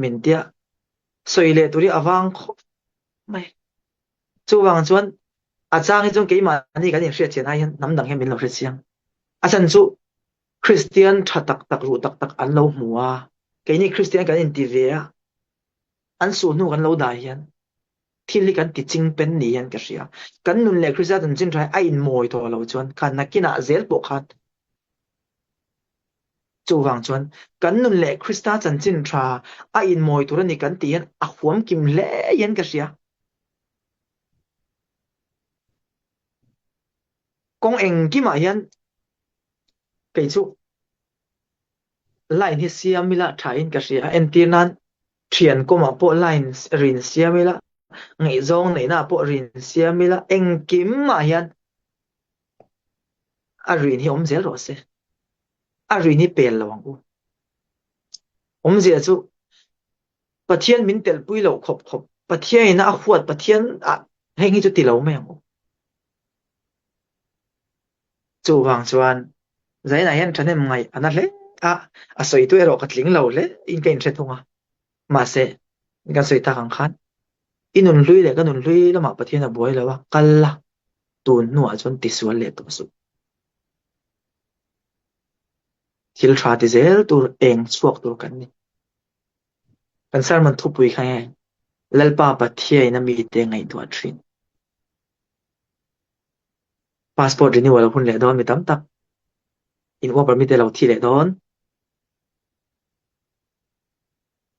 min tia sawi leh tur hi a vang khawp mai. Chuvang chuan a chang hi chuan keimahni kan inhriat chian ai hian hnam dang hian min lo hre chiang. A chhan chu Kristian tha tak tak ruh tak tak an lo hmu a, keini Kristian kan inti ve a, an suh hnu kan lo dah hian thil hi kan ti ching pen ni hian ka hria. Kan nun leh Kristian chanchin tha hi a inmawi tawh lo chuan khan nakinah zel pawh khan Chuvang chuan kan nun leh Krista chanchin tha a inmawi tur a ni kan tih hian a huam kim hle hian ka hria. Kawng engkimah hian kei chu line hi siam ila thain ka hria. Entir nan thian kawmah pawh line rin siam ila. Ngaihzawng neihna pawh rin siam ila, engkimah hian a rin hi awm zel rawh se. A rin hi pel lo ang u. Awmzia chu Pathian min telpui loh khawp khawp, Pathianin a huat Pathian ah heng hi chu ti lo mai ang u. Chuvang chuan Zainah hian ṭhahnem ngaih a na hle a, a sawitu erawh ka tling lo hle in ka inhre thung a. Mahse, kan sawi tak ang khan i nunhlui leh ka nunhlui lamah Pathian a buai lo a, kal la, tun hnuah chuan tisual leh tawh suh. Thil ṭha ti zel tur eng chhuak tur kan ni. Kan sermon thupui kha nge Lalpa Pathiain a mite ngaihtuah ṭhin. Passport renewal hun leh dawn mi tam tak in work permit te lo thi leh dawn.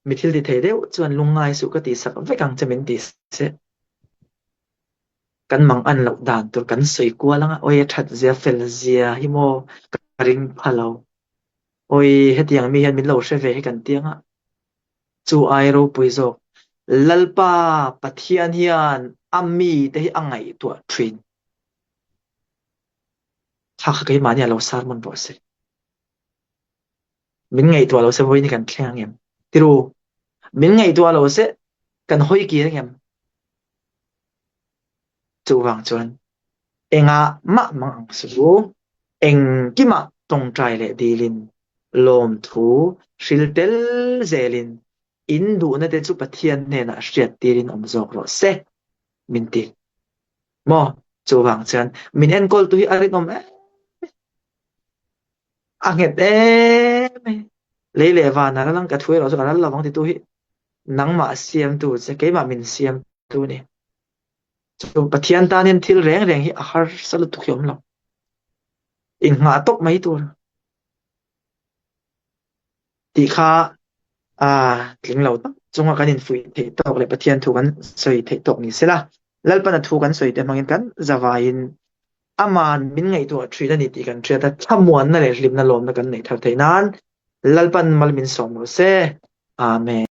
Mi thil ti thei deuh chuan lungngai suh ka tihsak vek ang che min ti se. Kan mang an loh dan tur kan sawi kual anga awi a that zia fel zia hi maw ka ring pha lo. Awi hetiang mi hian min lo hre ve hi kan ti anga chu ai ropui zawk Lalpa Pathian hian a mite hi a ngaihtuah thin. Kha kha keimahni a lo sermon rawh se. Min ngaihtuah lo se vawiin hi kan thleng ang em? Tiru, min ngaihtuah lo se kan hawi kir ang em? Chuvang chuan engah mah mang ang suh u, engkimah tawngtai leh dilin, lawmthu hril tel zelin in duhna te chu Pathian hnenah hriat tirin awm zawk rawh se, min ti. Maw? Chuvang chuan min enkawltu hi a rinawm em? A nghet em mai. Lei leh van a ral ang ka thu erawh chu ka ral lovang titu hi nangmah siamtu che keimah min siamtu ni. Chu Pathian tan hian thil reng reng hi a harsa lutuk hi awm lo. Inghah tawp mai tur. Tih kha a tling lo tak chunga kan infuih theih tawk leh Pathian thu kan sawi theih tawk ni sela. Lalpan a thu kan sawi te hmangin kan zavaiin Aman min ngaihtuah thin a ni tih kan hriat a, thlamuanna leh hlimna lawmna kan neih thar theih nan Lalpan mal min sawm rawh se. Amen.